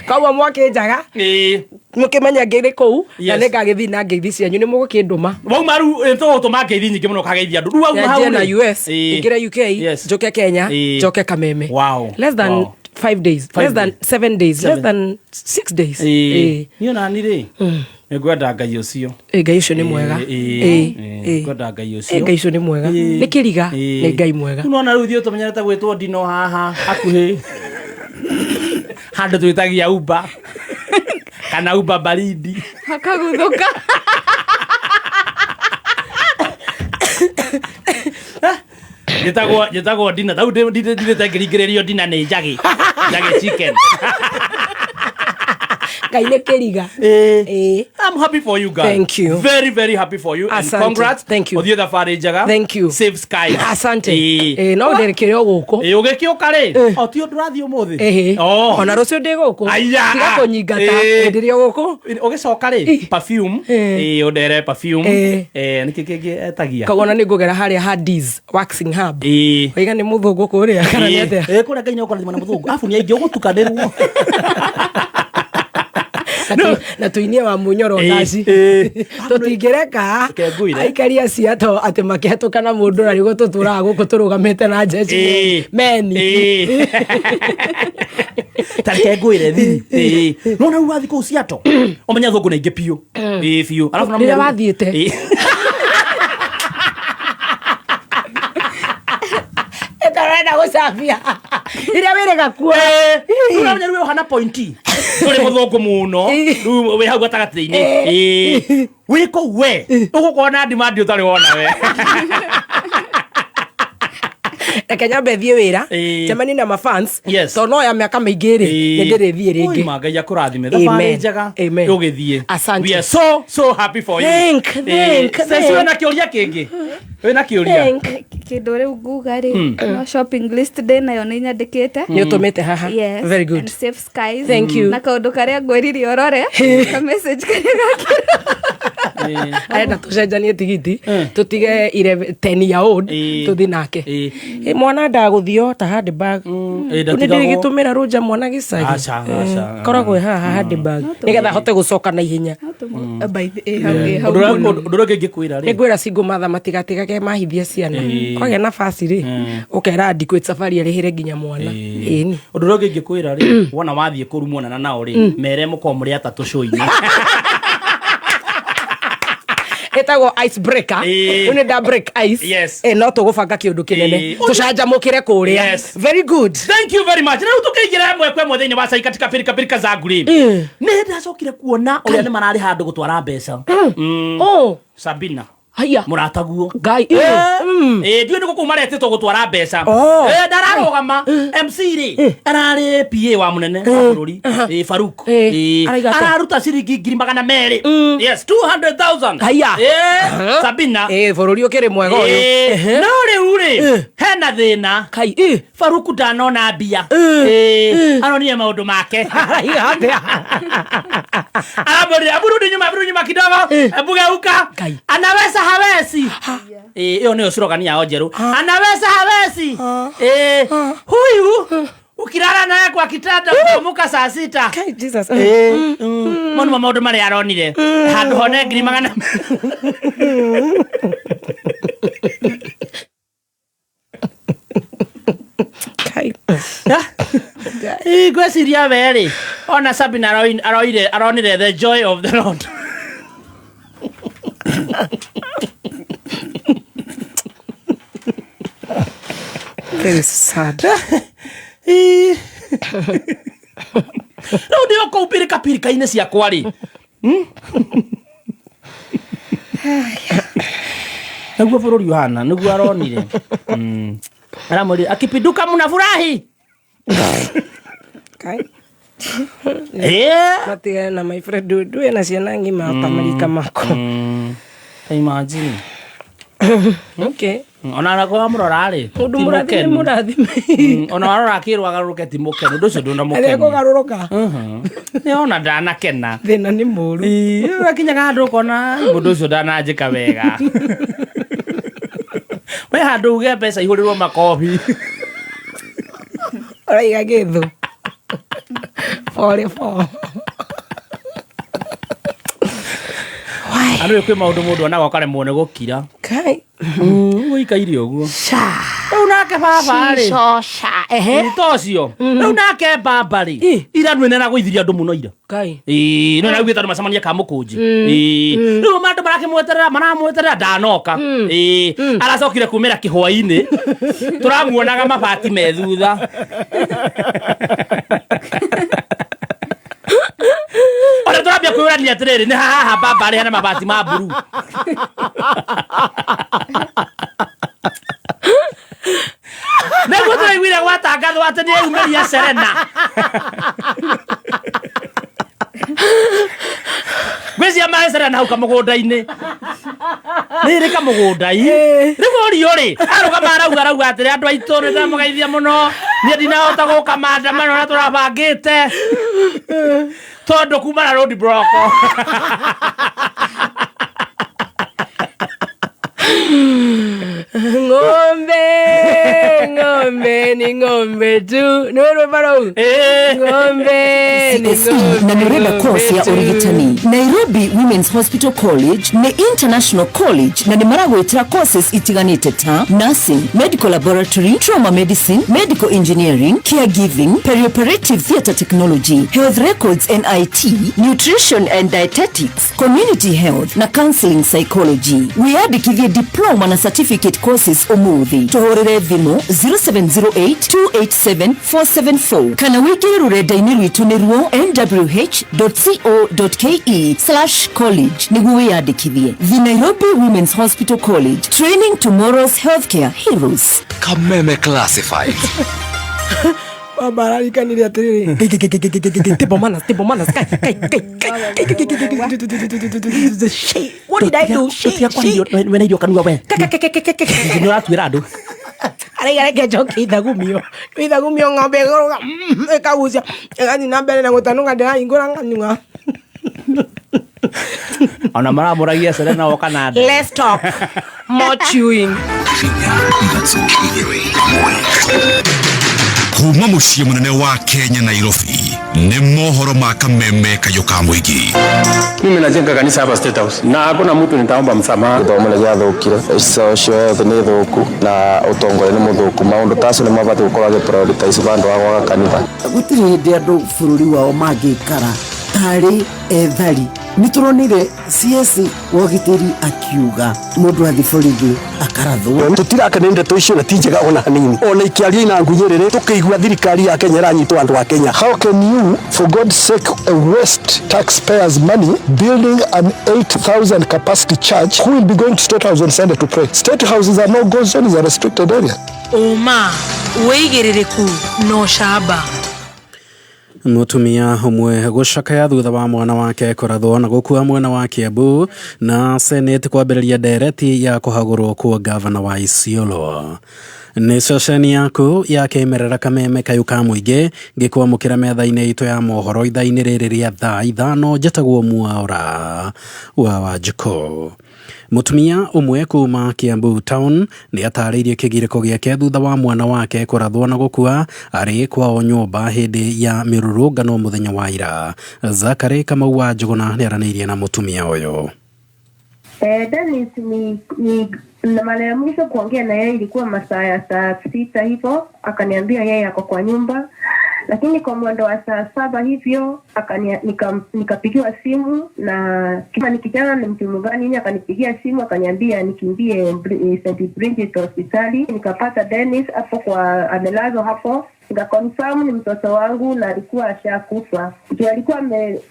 Koguo mwakĩnjaga Ĩĩ. mũkĩmenya ngĩrĩ kũu na Yes. nĩ ngagĩthiĩ na ngeithi cianyu nĩ mũgũkĩndũma. Wauma rĩu tũgũtũma ngeithi nyingĩ mũno ũkageithia andũ. Rĩu wauma hau Nyanjie na rĩ. US, Ĩĩ. ingĩre UK, Yes. njoke Kenya, Ĩĩ. njoke Kameme. Wow. Less than Wow. 5 days, Five less than days. 7 days, less Seven. than 6 days. Ĩĩ. Ĩĩ. Niĩ ona ni rĩ nĩ ngwenda Ngai ũcio. Ĩĩ, Ngai ũcio nĩ mwega. Ĩĩ, Ĩĩ, ĩĩ, ĩĩ. ngwenda Ngai Ĩĩ, ũcio. Ngai ũcio nĩ mwega. Ĩĩ. Nĩ kĩriga, Ĩĩ. nĩ Ngai mwega. Rĩu nona rĩu ithuĩ tũmenyerete gwĩtwo ndino haha hakuhĩ handũ twĩtagia Uber kana Uber baridi. Hakaguthũka. Njĩtagwo ndina tau ndithĩte ngĩringĩrĩrio ndina nĩ njagĩ njagĩ chicken. Ngai nĩ kĩriga. Ĩĩ. I'm happy for you girl. Thank you. Very very happy for you and Asante. congrats. Thank you. Ũthiĩ thabarĩ njega. Thank you. Safe skies. Asante. Ĩĩ. Ĩĩ, no ndĩrĩkĩre o gũkũ. Ĩĩ, ũgĩkĩũka rĩ o ti ũndũ ũrathiĩ ũmũthĩ. Ĩhĩ. Oh. Ona rũciũ ndĩ gũkũ. Aya. Tiga kũnyingata. Ĩĩ. Ndĩrĩ o gũkũ. Ũgĩcoka rĩ perfume. Ĩĩ. Ĩĩ, ũndere perfume. Ĩĩ. Ĩĩ, nĩkĩ kĩngĩ etagia? Koguo ona nĩ ngũgera harĩa Hardee's Waxing Hub. Ĩĩ. Waiga nĩ mũthũngũ kũrĩa kana nĩ atĩa? Ĩĩ, kũrĩa Ngai nĩekũrathima na mũthũngũ. Arabu nĩ aingĩ ũgũtukanĩrwo. Na tũinie wa Mũnyoro Ĩĩ, ndaci. ĩĩ. Tũtingĩreka Reke ngwĩre. aikari a Seattle atĩ makĩhetũka na mũndũ na nĩguo tũtũraga gũkũ tũrũgamĩte na njeci Ĩĩ. meni. Ĩĩ. Ta reke ngwĩre thiri. Ĩĩ. No na rĩu wathiĩ kũu Seattle ũmenye athũngũ nĩ aingĩ biũ. Ĩĩ biũ. Arabu na Rĩrĩa mũnyarũ- wathiĩte. Ĩĩ. Ĩtarenda gũcambia. Rĩrĩa wĩrĩga kuo. Rĩu ũramenya rĩu ũhana pointi. Ndũrĩ mũthũngũ mũno. Rĩu wĩ hau gatagatĩ-inĩ. Ĩĩ. Wĩ kũu we. Ũgũkorwo na demand ũtarĩ wona we. Reke nyambe thiĩ wĩra. Ĩĩ. Njemanie na mafans. Yes. Tondũ no ya mĩaka mĩingĩ rĩ, nĩ ndĩrĩthiĩ Oi, rĩngĩ. ma Ngai akũrathime. Thabarĩ Amen. njega. Amen. Ũgĩthiĩ. Asante. We are so so happy for you. Thank, Ĩĩ. thank, Ceci thank. wĩna kĩũria kĩngĩ? Wĩna kĩũria? Kĩndũ rĩu nguga rĩ, no shopping list ndĩ nayo nĩ nyandĩkĩte. Nĩ ũtũmĩte haha. Yes. Very good. And safe skies. Thank you. Na kaũndũ karĩa ngwĩrire ũrore, ka message karĩa gakĩra. Arenda tũcenjanie tigiti, tũtige 10 year old, tũthi nake. Ĩ, mwana ndagũthio ta handbag. Ĩ, Nĩ ndatigagwo. ndĩgĩtũmĩra rũnja mwana gĩcagi. Aca, aca. Koragwo ĩ haha handbag nĩgetha ahote gũcoka na ihenya. Ũndũ ũrĩa ũngĩ ingĩkwĩra Nĩ rĩ, ngwĩra single mother matigatigage mahithia ciana. Kwagĩa nabasi rĩ, ũkera adequate safari arĩhĩre nginya mwana. Ĩni. Ũndũ ũrĩa ũngĩ ingĩkwĩra rĩ, wona wathiĩ kũrumuonana nao rĩ, mere mũkorwo mũrĩ atatũ show-inĩ. Ĩtagwo ice breaker. Rĩu nĩ nda break ice. Yes. Ĩ, no tũgũbanga kĩũndũ kĩnene, tũcanjamũkĩre kũrĩa. Yes. Very good. Thank you very much. Rĩu tũkĩingĩra ĩmwe kwa ĩmwe thĩinĩ wa cai katika pirika pirika zangu rĩ, nĩ ndacokire kuona ũrĩa nĩ mararĩ handũ gũtwara mbeca. Oh. Sabina. Haya. Mũrataguo. Ngai. Ĩ, ndiũĩ nĩ gũkũ maretĩtwo gũtwara mbeca. Oh. Ĩ, ndararũgama MC rĩ, ararĩ PA wa mũnene wa bũrũri. Ĩ, Faruk. Ĩ, Araiga atĩa? Araruta ciringi 200,000. Yes, 200,000. Haya. Ĩ, Sabina. Ĩ, bũrũri ũkĩrĩ mwega ũyũ. Ĩ, no rĩu rĩ, hena thĩna. Kai. Ĩ. Faruku ndanona mbia. Ĩ, aronire maũndũ make. Araiga atĩa? Aramwĩrire, "Hebu rudi nyuma, hebu rudi nyuma kidogo, hebu geuka." Anaweza hawezi. Ĩ, ĩyo nĩyo slogan yao njerũ. Anaweza hawezi. Ĩ, huyu ukilala naye kwa kitanda utaamka saa 6. Kai, Jesus. Ĩ, mau nĩmo maũndũ marĩa aronire handũ hone 200,000. Kai. Ĩ, ngwĩciria we rĩ, ona Sabina aroire aronire the joy of the Lord. Very sad. Rĩu ndĩ o kũu pirika pirika-inĩ ciakwa rĩ, nĩguo bũrũri ũhana, nĩguo aronire. Aramwĩrire akipinduka mnafurahi. Kai. Ĩ. Matigane na my friend, ndũĩ na ciana ng'ima ta marika makwa. Imagine. Okay. Ona nako amũrora rĩ, Mũndũ ti mũrathime, mũkenu. mũrathime. Ona warora akĩrwo agarũrũke ti mũkenu, ũndũ ũcio ndũna mũkenu. Arĩa Nĩ ona ndanakena. Thĩna nĩ mũru. Gakinyaga handũ ũkona mũndũ ũcio ndananjĩka wega. We handũ uge mbeca ihũrĩrwo makobi. Ũraiga gĩthũ. 44. Andũ kwĩ maũndũ mũndũ onaga ũkaremwo nĩ gũkira. Kai. Ũikaire ũguo. Rĩu nake baba rĩ. Ehe. Ta ũcio. Rĩu nake baba rĩ. Ira nĩ nĩragũithirie andũ mũno ira. Kai. Ĩĩ, no naugĩte andũ macemanie Kamũkũnji. Ĩĩ. Rĩu andũ marakĩmweterera, maramweterera ndanoka. Ĩĩ, aracokire kumĩra kĩhwainĩ. Tũramuonaga mabati me thutha. Ona tũrambia kwĩyũrania atĩrĩrĩ, nĩ haha baba arĩ hena mabati ma mburu. Nĩguo tũraiguire gwatangathwo atĩ nĩ eyumĩria Serena. Ngwĩciria maĩ Serena hau kamũgũnda-inĩ. Nĩ rĩ kamũgũnda-inĩ. Rĩu ũrio rĩ, arũgama arauga arauga atĩrĩ, andũ aitũ nĩ ndamũgeithia mũno. Niĩ ndinahota gũka maandamano ũrĩa tũrabangĩte. Tondũ kuma na road block. Ng'ombe, ng'ombe ni ng'ombe tu. Nĩ rwĩmbo rũu? Ng'ombe ni CSE ng'ombe. na nĩũrenda course ya ũrigitani. Nairobi Women's Hospital College nĩ international college na nĩ maragwĩtĩra courses itiganĩte ta nursing, medical laboratory, trauma medicine, medical engineering, caregiving, perioperative theatre technology, health records and IT, nutrition and dietetics, community health na counseling psychology. Wĩyandĩkithie diploma na certificate courses ũmũthĩ. Tũhũrĩre thimũ 0708 287 474 kana wĩingĩre rũrenda-inĩ rwitũ nĩruo nwh.co.ke/college nĩguo wĩyandĩkithie. The Nairobi Women's Hospital College, training tomorrow's healthcare heroes. Kameme Classified. Baba ararikanire atiriri table manners, table manners, kai kai kai kai. Shit, what did I do? Shit, Tutiga wena irio kanua we. Nĩ ũratuĩra andũ. Araiga reke njoke ithagumio. Ithagumio ng'ombe ĩgũrũga ĩkagucia ĩgathiĩ na mbere na gũtanuka ndĩrahingũra nganyua. Ona maramũragia Serena woka na nda. Let's talk. More chewing. Kuma muciĩ mũnene wa Kenya Nairobi nĩ mohoro ma kameme kayũ ka mũingĩ. Mimi najenga kanisa hapa State House na hakuna mtu nitaomba msamaha. Gĩthomo nĩ gĩathũkire, ico ciothe nĩ thũku na ũtongoria nĩ mũthũku. Maũndũ ta acio nĩ mabatiĩ gũkorwo agĩ prioritize vandũ ha gwaka kanitha. Gũtirĩ hĩndĩ andũ bũrũri wao mangĩikara tarĩ ethari. Nĩ tũronire CS wa ũgitĩri akiuga mũndũ athiĩ borithi akarathwo. Tũtirakena ndeto icio na ti njega ona hanini. Ona ikĩaria ina ngunyĩrĩrĩ tũkĩigua thirikari ya Kenya ĩranyitwo andũ a Kenya. How can you, for God's sake, waste taxpayers' money building an 8,000 capacity church who will be going to State House on Sunday to pray? State House is a no-go zone, is a restricted area. Ũma, wĩigĩrĩrĩku na ũcamba. Mutumia ũmwe gũcakaya thutha wa mwana wake kũrathwo na gũkua mwena wa Kiambu na Senate kwambĩrĩria ndereti ya kũhagũrwo kwa gavana wa Isiolo. Nĩ ceceni yaku ya kĩmerera kameme kayũ ka mũingĩ ngĩkwamũkĩra metha-inĩ itũ ya mohoro ithaa-inĩ rĩrĩ rĩa thaa 5 njĩtagwo Mwaura wa Wanjikũ. Mũtumia ũmwe kuma Kiambu town nĩ atarĩirie kĩgirĩko gĩake thutha wa mwana wake kũrathwo na gũkua arĩ kwao nyũmba hĩndĩ ya mĩrũrũngano mũthenya wa ira. Zakary Kamau wa Njũgũna nĩaranĩirie na mũtumia ũyũ. Dennis ni na mara ya mwisho kuongea na yeye ilikuwa masaa ya saa 6 hivyo, akaniambia yeye ako kwa nyumba, lakini kwa mwendo wa saa 7 hivyo nikapigiwa simu na kama ni kijana ni mtu gani nini, akanipigia simu akaniambia nikimbie St. Bridget hospitali. Nikapata Dennis hapo kwa amelazwa hapo, nikaconfirm ni mtoto wangu na alikuwa ashakufa. Ndio alikuwa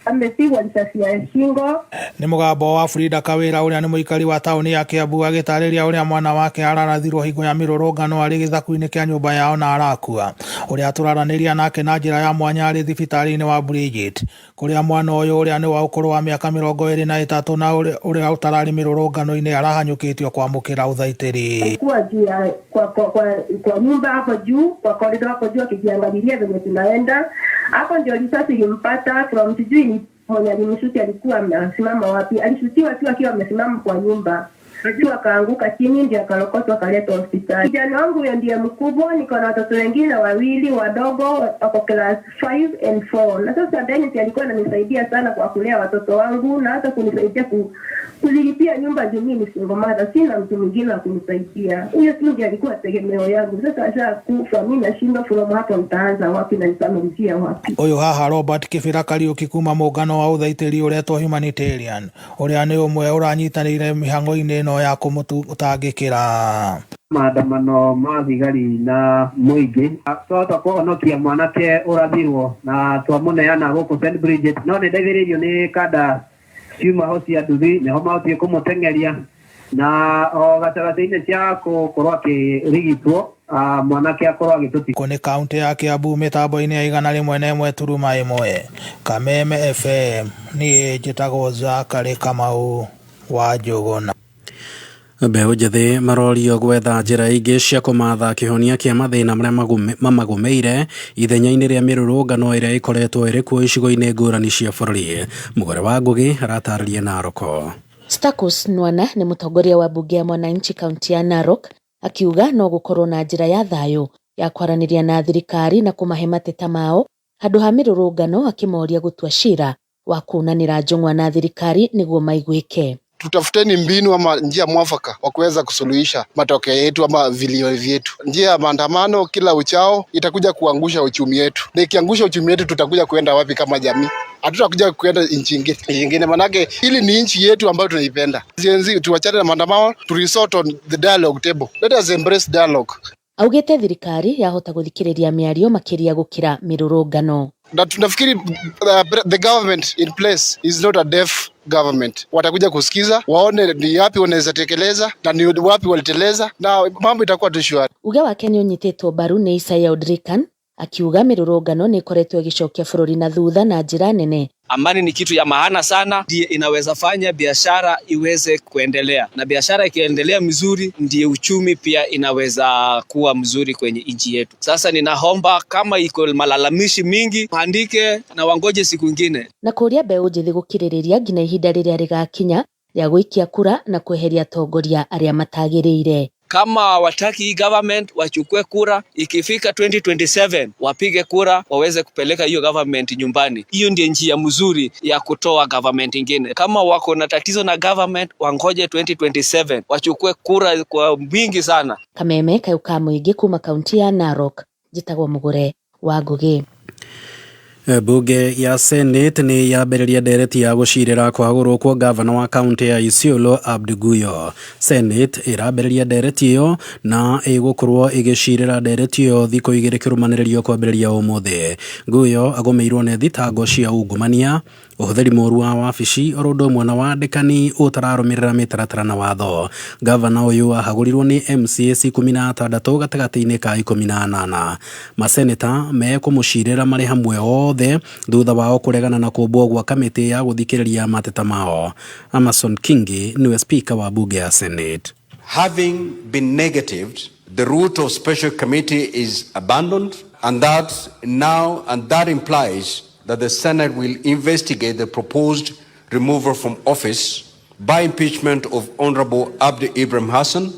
amepigwa risasi ya shingo. Nĩ mũgambo wa Frida Kawĩra ũrĩa nĩ mũikari wa taũni ya Kiambu agĩtarĩria ũrĩa mwana wake ararathirwo hingo ya mĩrũrũngano arĩ gĩthaku-inĩ kĩa nyũmba yao na arakua. Ũrĩa tũraranĩria nake na njĩra ya mwanya arĩ thibitarĩ-inĩ wa Bridget kũrĩa mwana ũyũ ũrĩa nĩ wa ũkũrũ wa mĩaka 23 na ũrĩa ũtararĩ mĩrũrũngano-inĩ arahanyũkĩtio kwamũkĩra ũthaitĩri. Alikuwa juu ya kwa nyumba hapo juu, kwa corridor hapo juu akijiangalilia venye tunaenda. Hapo ndio risasi ilimpata. From sijui ni mwenye alimshuti alikuwa amesimama wapi. Alishutiwa tu akiwa amesimama kwa nyumba. Juu akaanguka chini ndio akalokotwa akaletwa hospitali. Kijana wangu huyo ndiye mkubwa, niko na watoto wengine wawili wadogo wako class 5 and 4. Na sasa Dennis alikuwa ananisaidia sana kwa kulea watoto wangu na hata kunisaidia kulilipia nyumba juu mimi ni single mother, sina mtu mwingine wa kunisaidia. Huyo tu ndiye alikuwa tegemeo yangu. Sasa ashakufa, mimi nashindwa from hapo nitaanza wapi na nitamalizia wapi. Ũyũ haha Robert Kibira Kariuki kuma mũngano wa ũthaitĩri ũretwo Humanitarian ũrĩa nĩ ũmwe ũranyitanĩire mĩhang'o-inĩ ĩno ya kũmũtangĩkĩra. Maandamano ma thigari na mũingĩ twahota kũhonokia mwanake ũrathirwo na twamũneana gũkũ St. Bridget, no nĩ ndeithĩrĩirio nĩ kanda ciuma ho cia nduthi nĩho mahotire kũmũteng'eria na o gatagatĩ-inĩ cia gũkorwo akĩrigitwo mwanake akorwo agĩtũtiga. Kũ nĩ kaũntĩ ya Kiambu mĩtambo-inĩ ya 101.1 Kameme FM. Niĩ njĩtagwo Zakary Kamau wa Njũgũna. Mbeũ njĩthĩ marorio gwetha njĩra ingĩ cia kũmatha kĩhonia kĩa mathĩna marĩa mamagũmĩire ithenya-inĩ rĩa mĩrũrũngano ĩrĩa ĩkoretwo ĩrĩ kuo icigo-inĩ ngũrani cia bũrũri. Mũgore wa Ngũgĩ aratarĩria Naroko. Stakus Nwana nĩ mũtongoria wa mbunge ya Mwananchi kaunti ya Narok akiuga no gũkorwo na njĩra ya thayũ ya kwaranĩria na thirikari na kũmahe mateta mao handũ ha mĩrũrũngano, akĩmoria gũtua cira wa kuunanĩra njũng'wa na thirikari nĩguo maiguĩke. Tutafuteni mbinu ama njia mwafaka wa kuweza kusuluhisha matokeo yetu ama vilio vyetu. Njia ya maandamano kila uchao itakuja kuangusha uchumi wetu, na ikiangusha uchumi wetu tutakuja kuenda wapi kama jamii? Hatutakuja kuenda nchi nyingine, manake hili ni nchi yetu ambayo tunaipenda. Gen Z, tuwachane na maandamano, to resort on the dialogue table. Let us embrace dialogue. Augĩte thirikari yahota gũthikĩrĩria mĩario makĩria gũkĩra mĩrũrũngano. Na tunafikiri the government in place is not a deaf government. Watakuja kusikiza, waone ni yapi wanaweza tekeleza na ni wapi waliteleza, na mambo itakuwa tu shwari. Uge wake nĩ ũnyitĩtwo mbaru nĩ Isaiah Odrikan Akiuga mĩrũrũngano nĩ ĩkoretwo ĩgĩcokia bũrũri na thutha na njĩra nene. Amani ni kitu ya maana sana, ndiye inaweza fanya biashara iweze kuendelea, na biashara ikiendelea mzuri, ndiye uchumi pia inaweza kuwa mzuri kwenye nchi yetu. Sasa ninaomba kama iko malalamishi mingi, andike na wangoje siku ingine. Na kũria mbeũ njĩthĩ gũkirĩrĩria nginya ihinda rĩrĩa rĩgakinya rĩa gũikia kura na kweheria atongoria arĩa matagĩrĩire. Kama wataki hii government wachukue kura, ikifika 2027 wapige kura waweze kupeleka hiyo government nyumbani. Hiyo ndiyo njia mzuri ya kutoa government ingine. Kama wako na tatizo na government, wangoje 2027 wachukue kura kwa wingi sana. Kameme kayũ ka mũingĩ kuma kaunti ya Narok, njĩtagwo Mũgũre wa Ngũgĩ. Bunge ya Senate nĩ yambĩrĩria ndereti ya gũcirĩra kwagũrwo kwa gavana wa kaunti ya Isiolo Abdi Guyo. Senate ĩrambĩrĩria ndereti ĩyo na ĩgũkorwo ĩgĩcirĩra ndereti ĩyo thikũ igĩrĩ kĩrũmanĩrĩrio kwambĩrĩria ũmũthĩ. Guyo agũmĩirwo nĩ thitango cia ungumania, ũhũthĩri mũru wa wabici oro ũndũ ũmwe na wandĩkani ũtararũmĩrĩra mĩtaratara na watho. Gavana ũyũ ahagũrirwo nĩ MCAs 16 gatagatĩ-inĩ ka 18. Maseneta mekũmũcirĩra marĩ hamwe othe thutha wao kũregana na kũmbwo gwa kamĩtĩ ya gũthikĩrĩria mateta mao. Amason Kingi niwe spika wa bunge ya Senate. Having been negatived, the route of special committee is abandoned, and that now and that implies that the Senate will investigate the proposed removal from office by impeachment of Honorable Abdi Ibrahim Hassan,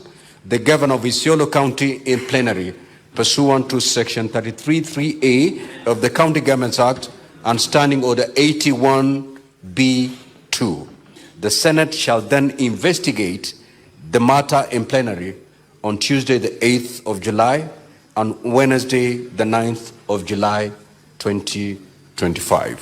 the governor of Isiolo County, in plenary, pursuant to Section 33(3)(a) of the County Governments Act and Standing Order 81(b)(2). The Senate shall then investigate the matter in plenary on Tuesday, the 8th of July, and Wednesday, the 9th of July, 2025.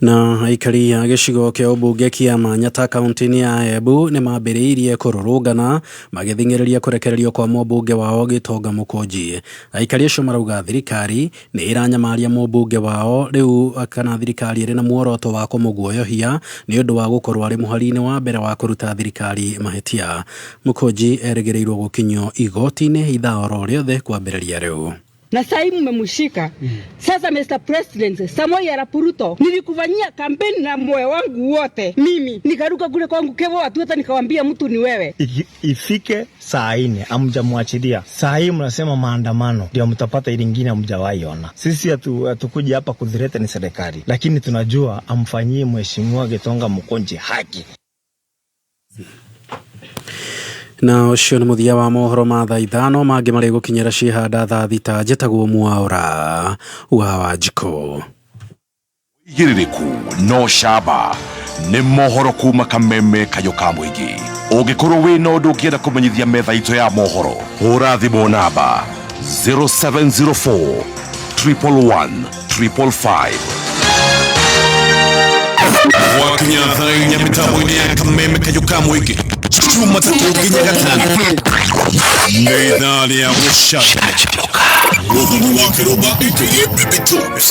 Na aikari a gĩcigo kĩa ũmbunge kĩa Manyata kaunti-inĩ ya Embu nĩ mambĩrĩirie kũrũrũngana magĩthing'ĩrĩria kũrekererio kwa mũmbunge wao Gĩtonga Mũkũnji. Aikari acio marauga thirikari nĩ ĩranyamaria mũmbunge wao rĩu kana thirikari ĩrĩ na muoroto wa kũmũguoyohia nĩ ũndũ wa gũkorwo arĩ mũhari-inĩ wa mbere wa kũruta thirikari mahĩtia. Mũkũnji erĩgĩrĩirwo gũkinyio igoti-inĩ ithaa oro rĩothe kwambĩrĩria rĩu. Na sasa mmemshika. Sasa Mr. President Samoei Arap Ruto, nilikufanyia kampeni na moyo wangu wote. Mimi nikaruka kule kwangu Kevo watu hata nikawambia mtu ni wewe. Ifike saa 4 hamjamwachilia. Saa hii mnasema maandamano ndio mtapata ile nyingine hamjawahi ona. Sisi hatukuja hapa kudhireta ni serikali, lakini tunajua amfanyie mheshimiwa Gitonga Mukunji haki. Na ũcio nĩ mũthia wa mohoro ma thaa 5 mangĩ marĩ gũkinyĩra ciĩhanda thaa 6. Njĩtagwo Mwaũra wa Wanjikũ. Igĩrĩrĩku no camba nĩ mohoro kuma Kameme kayũ ka mũingĩ. Ũngĩkorwo wĩna ũndũ ũngĩenda kũmenyithia metha itũ ya mohoro, hũra thimũ namba 0704 111 555. Wakinya thaa 4 mĩtambo-inĩ ya Kameme kayũ ka mũingĩ Jumatatu nginya Gatano nĩ ithaa rĩa gũcanjamũka.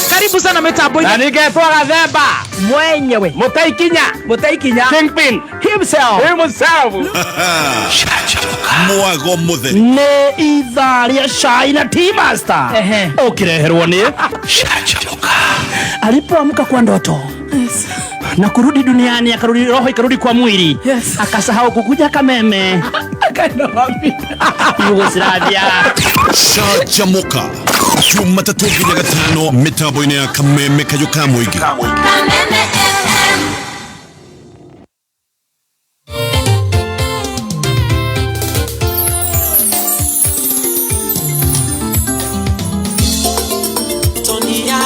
Karibu sana mitambo-inĩ. Na ningetwo Gathemba mwenyewe Mũtaikinya Kingpin himself. Mwago mũtheri nĩ ithaa rĩa cai na tea master ũkĩreherwo nĩ alipoamka kwa ndoto na kurudi duniani, akarudi roho ikarudi kwa mwili. Yes. Akasahau kukuja Kameme. Akaenda wapi? Yugoslavia. Canjamuka Jumatatu nginya Gatano mĩtambo-inĩ ya Kameme kayũ ka mũingĩ. Kameme FM. Tonia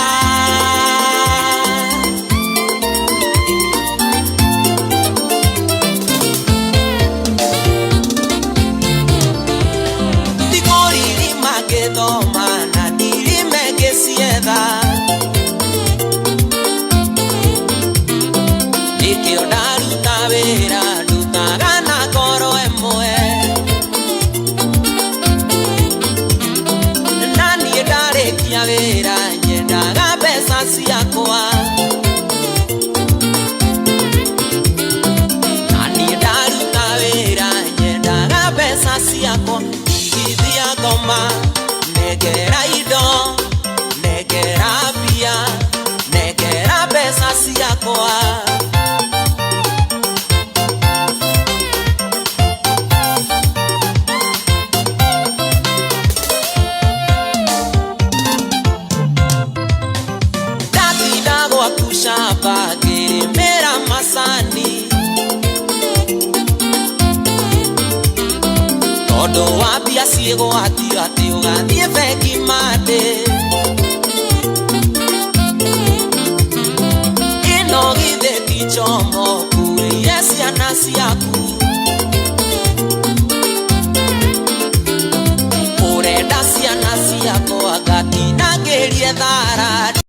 wĩra nyendaga mbeca ciakwa na niĩ ndaruta wĩra nyendaga mbeca ciakwa igithia ngoma nengera Ciĩgwatio atĩ ũgathiĩ bengi mande. Ĩno githĩ ti njomo ũkuĩire ciana ciaku. Ũrenda ciana ciakwa ngatinangĩrie thara.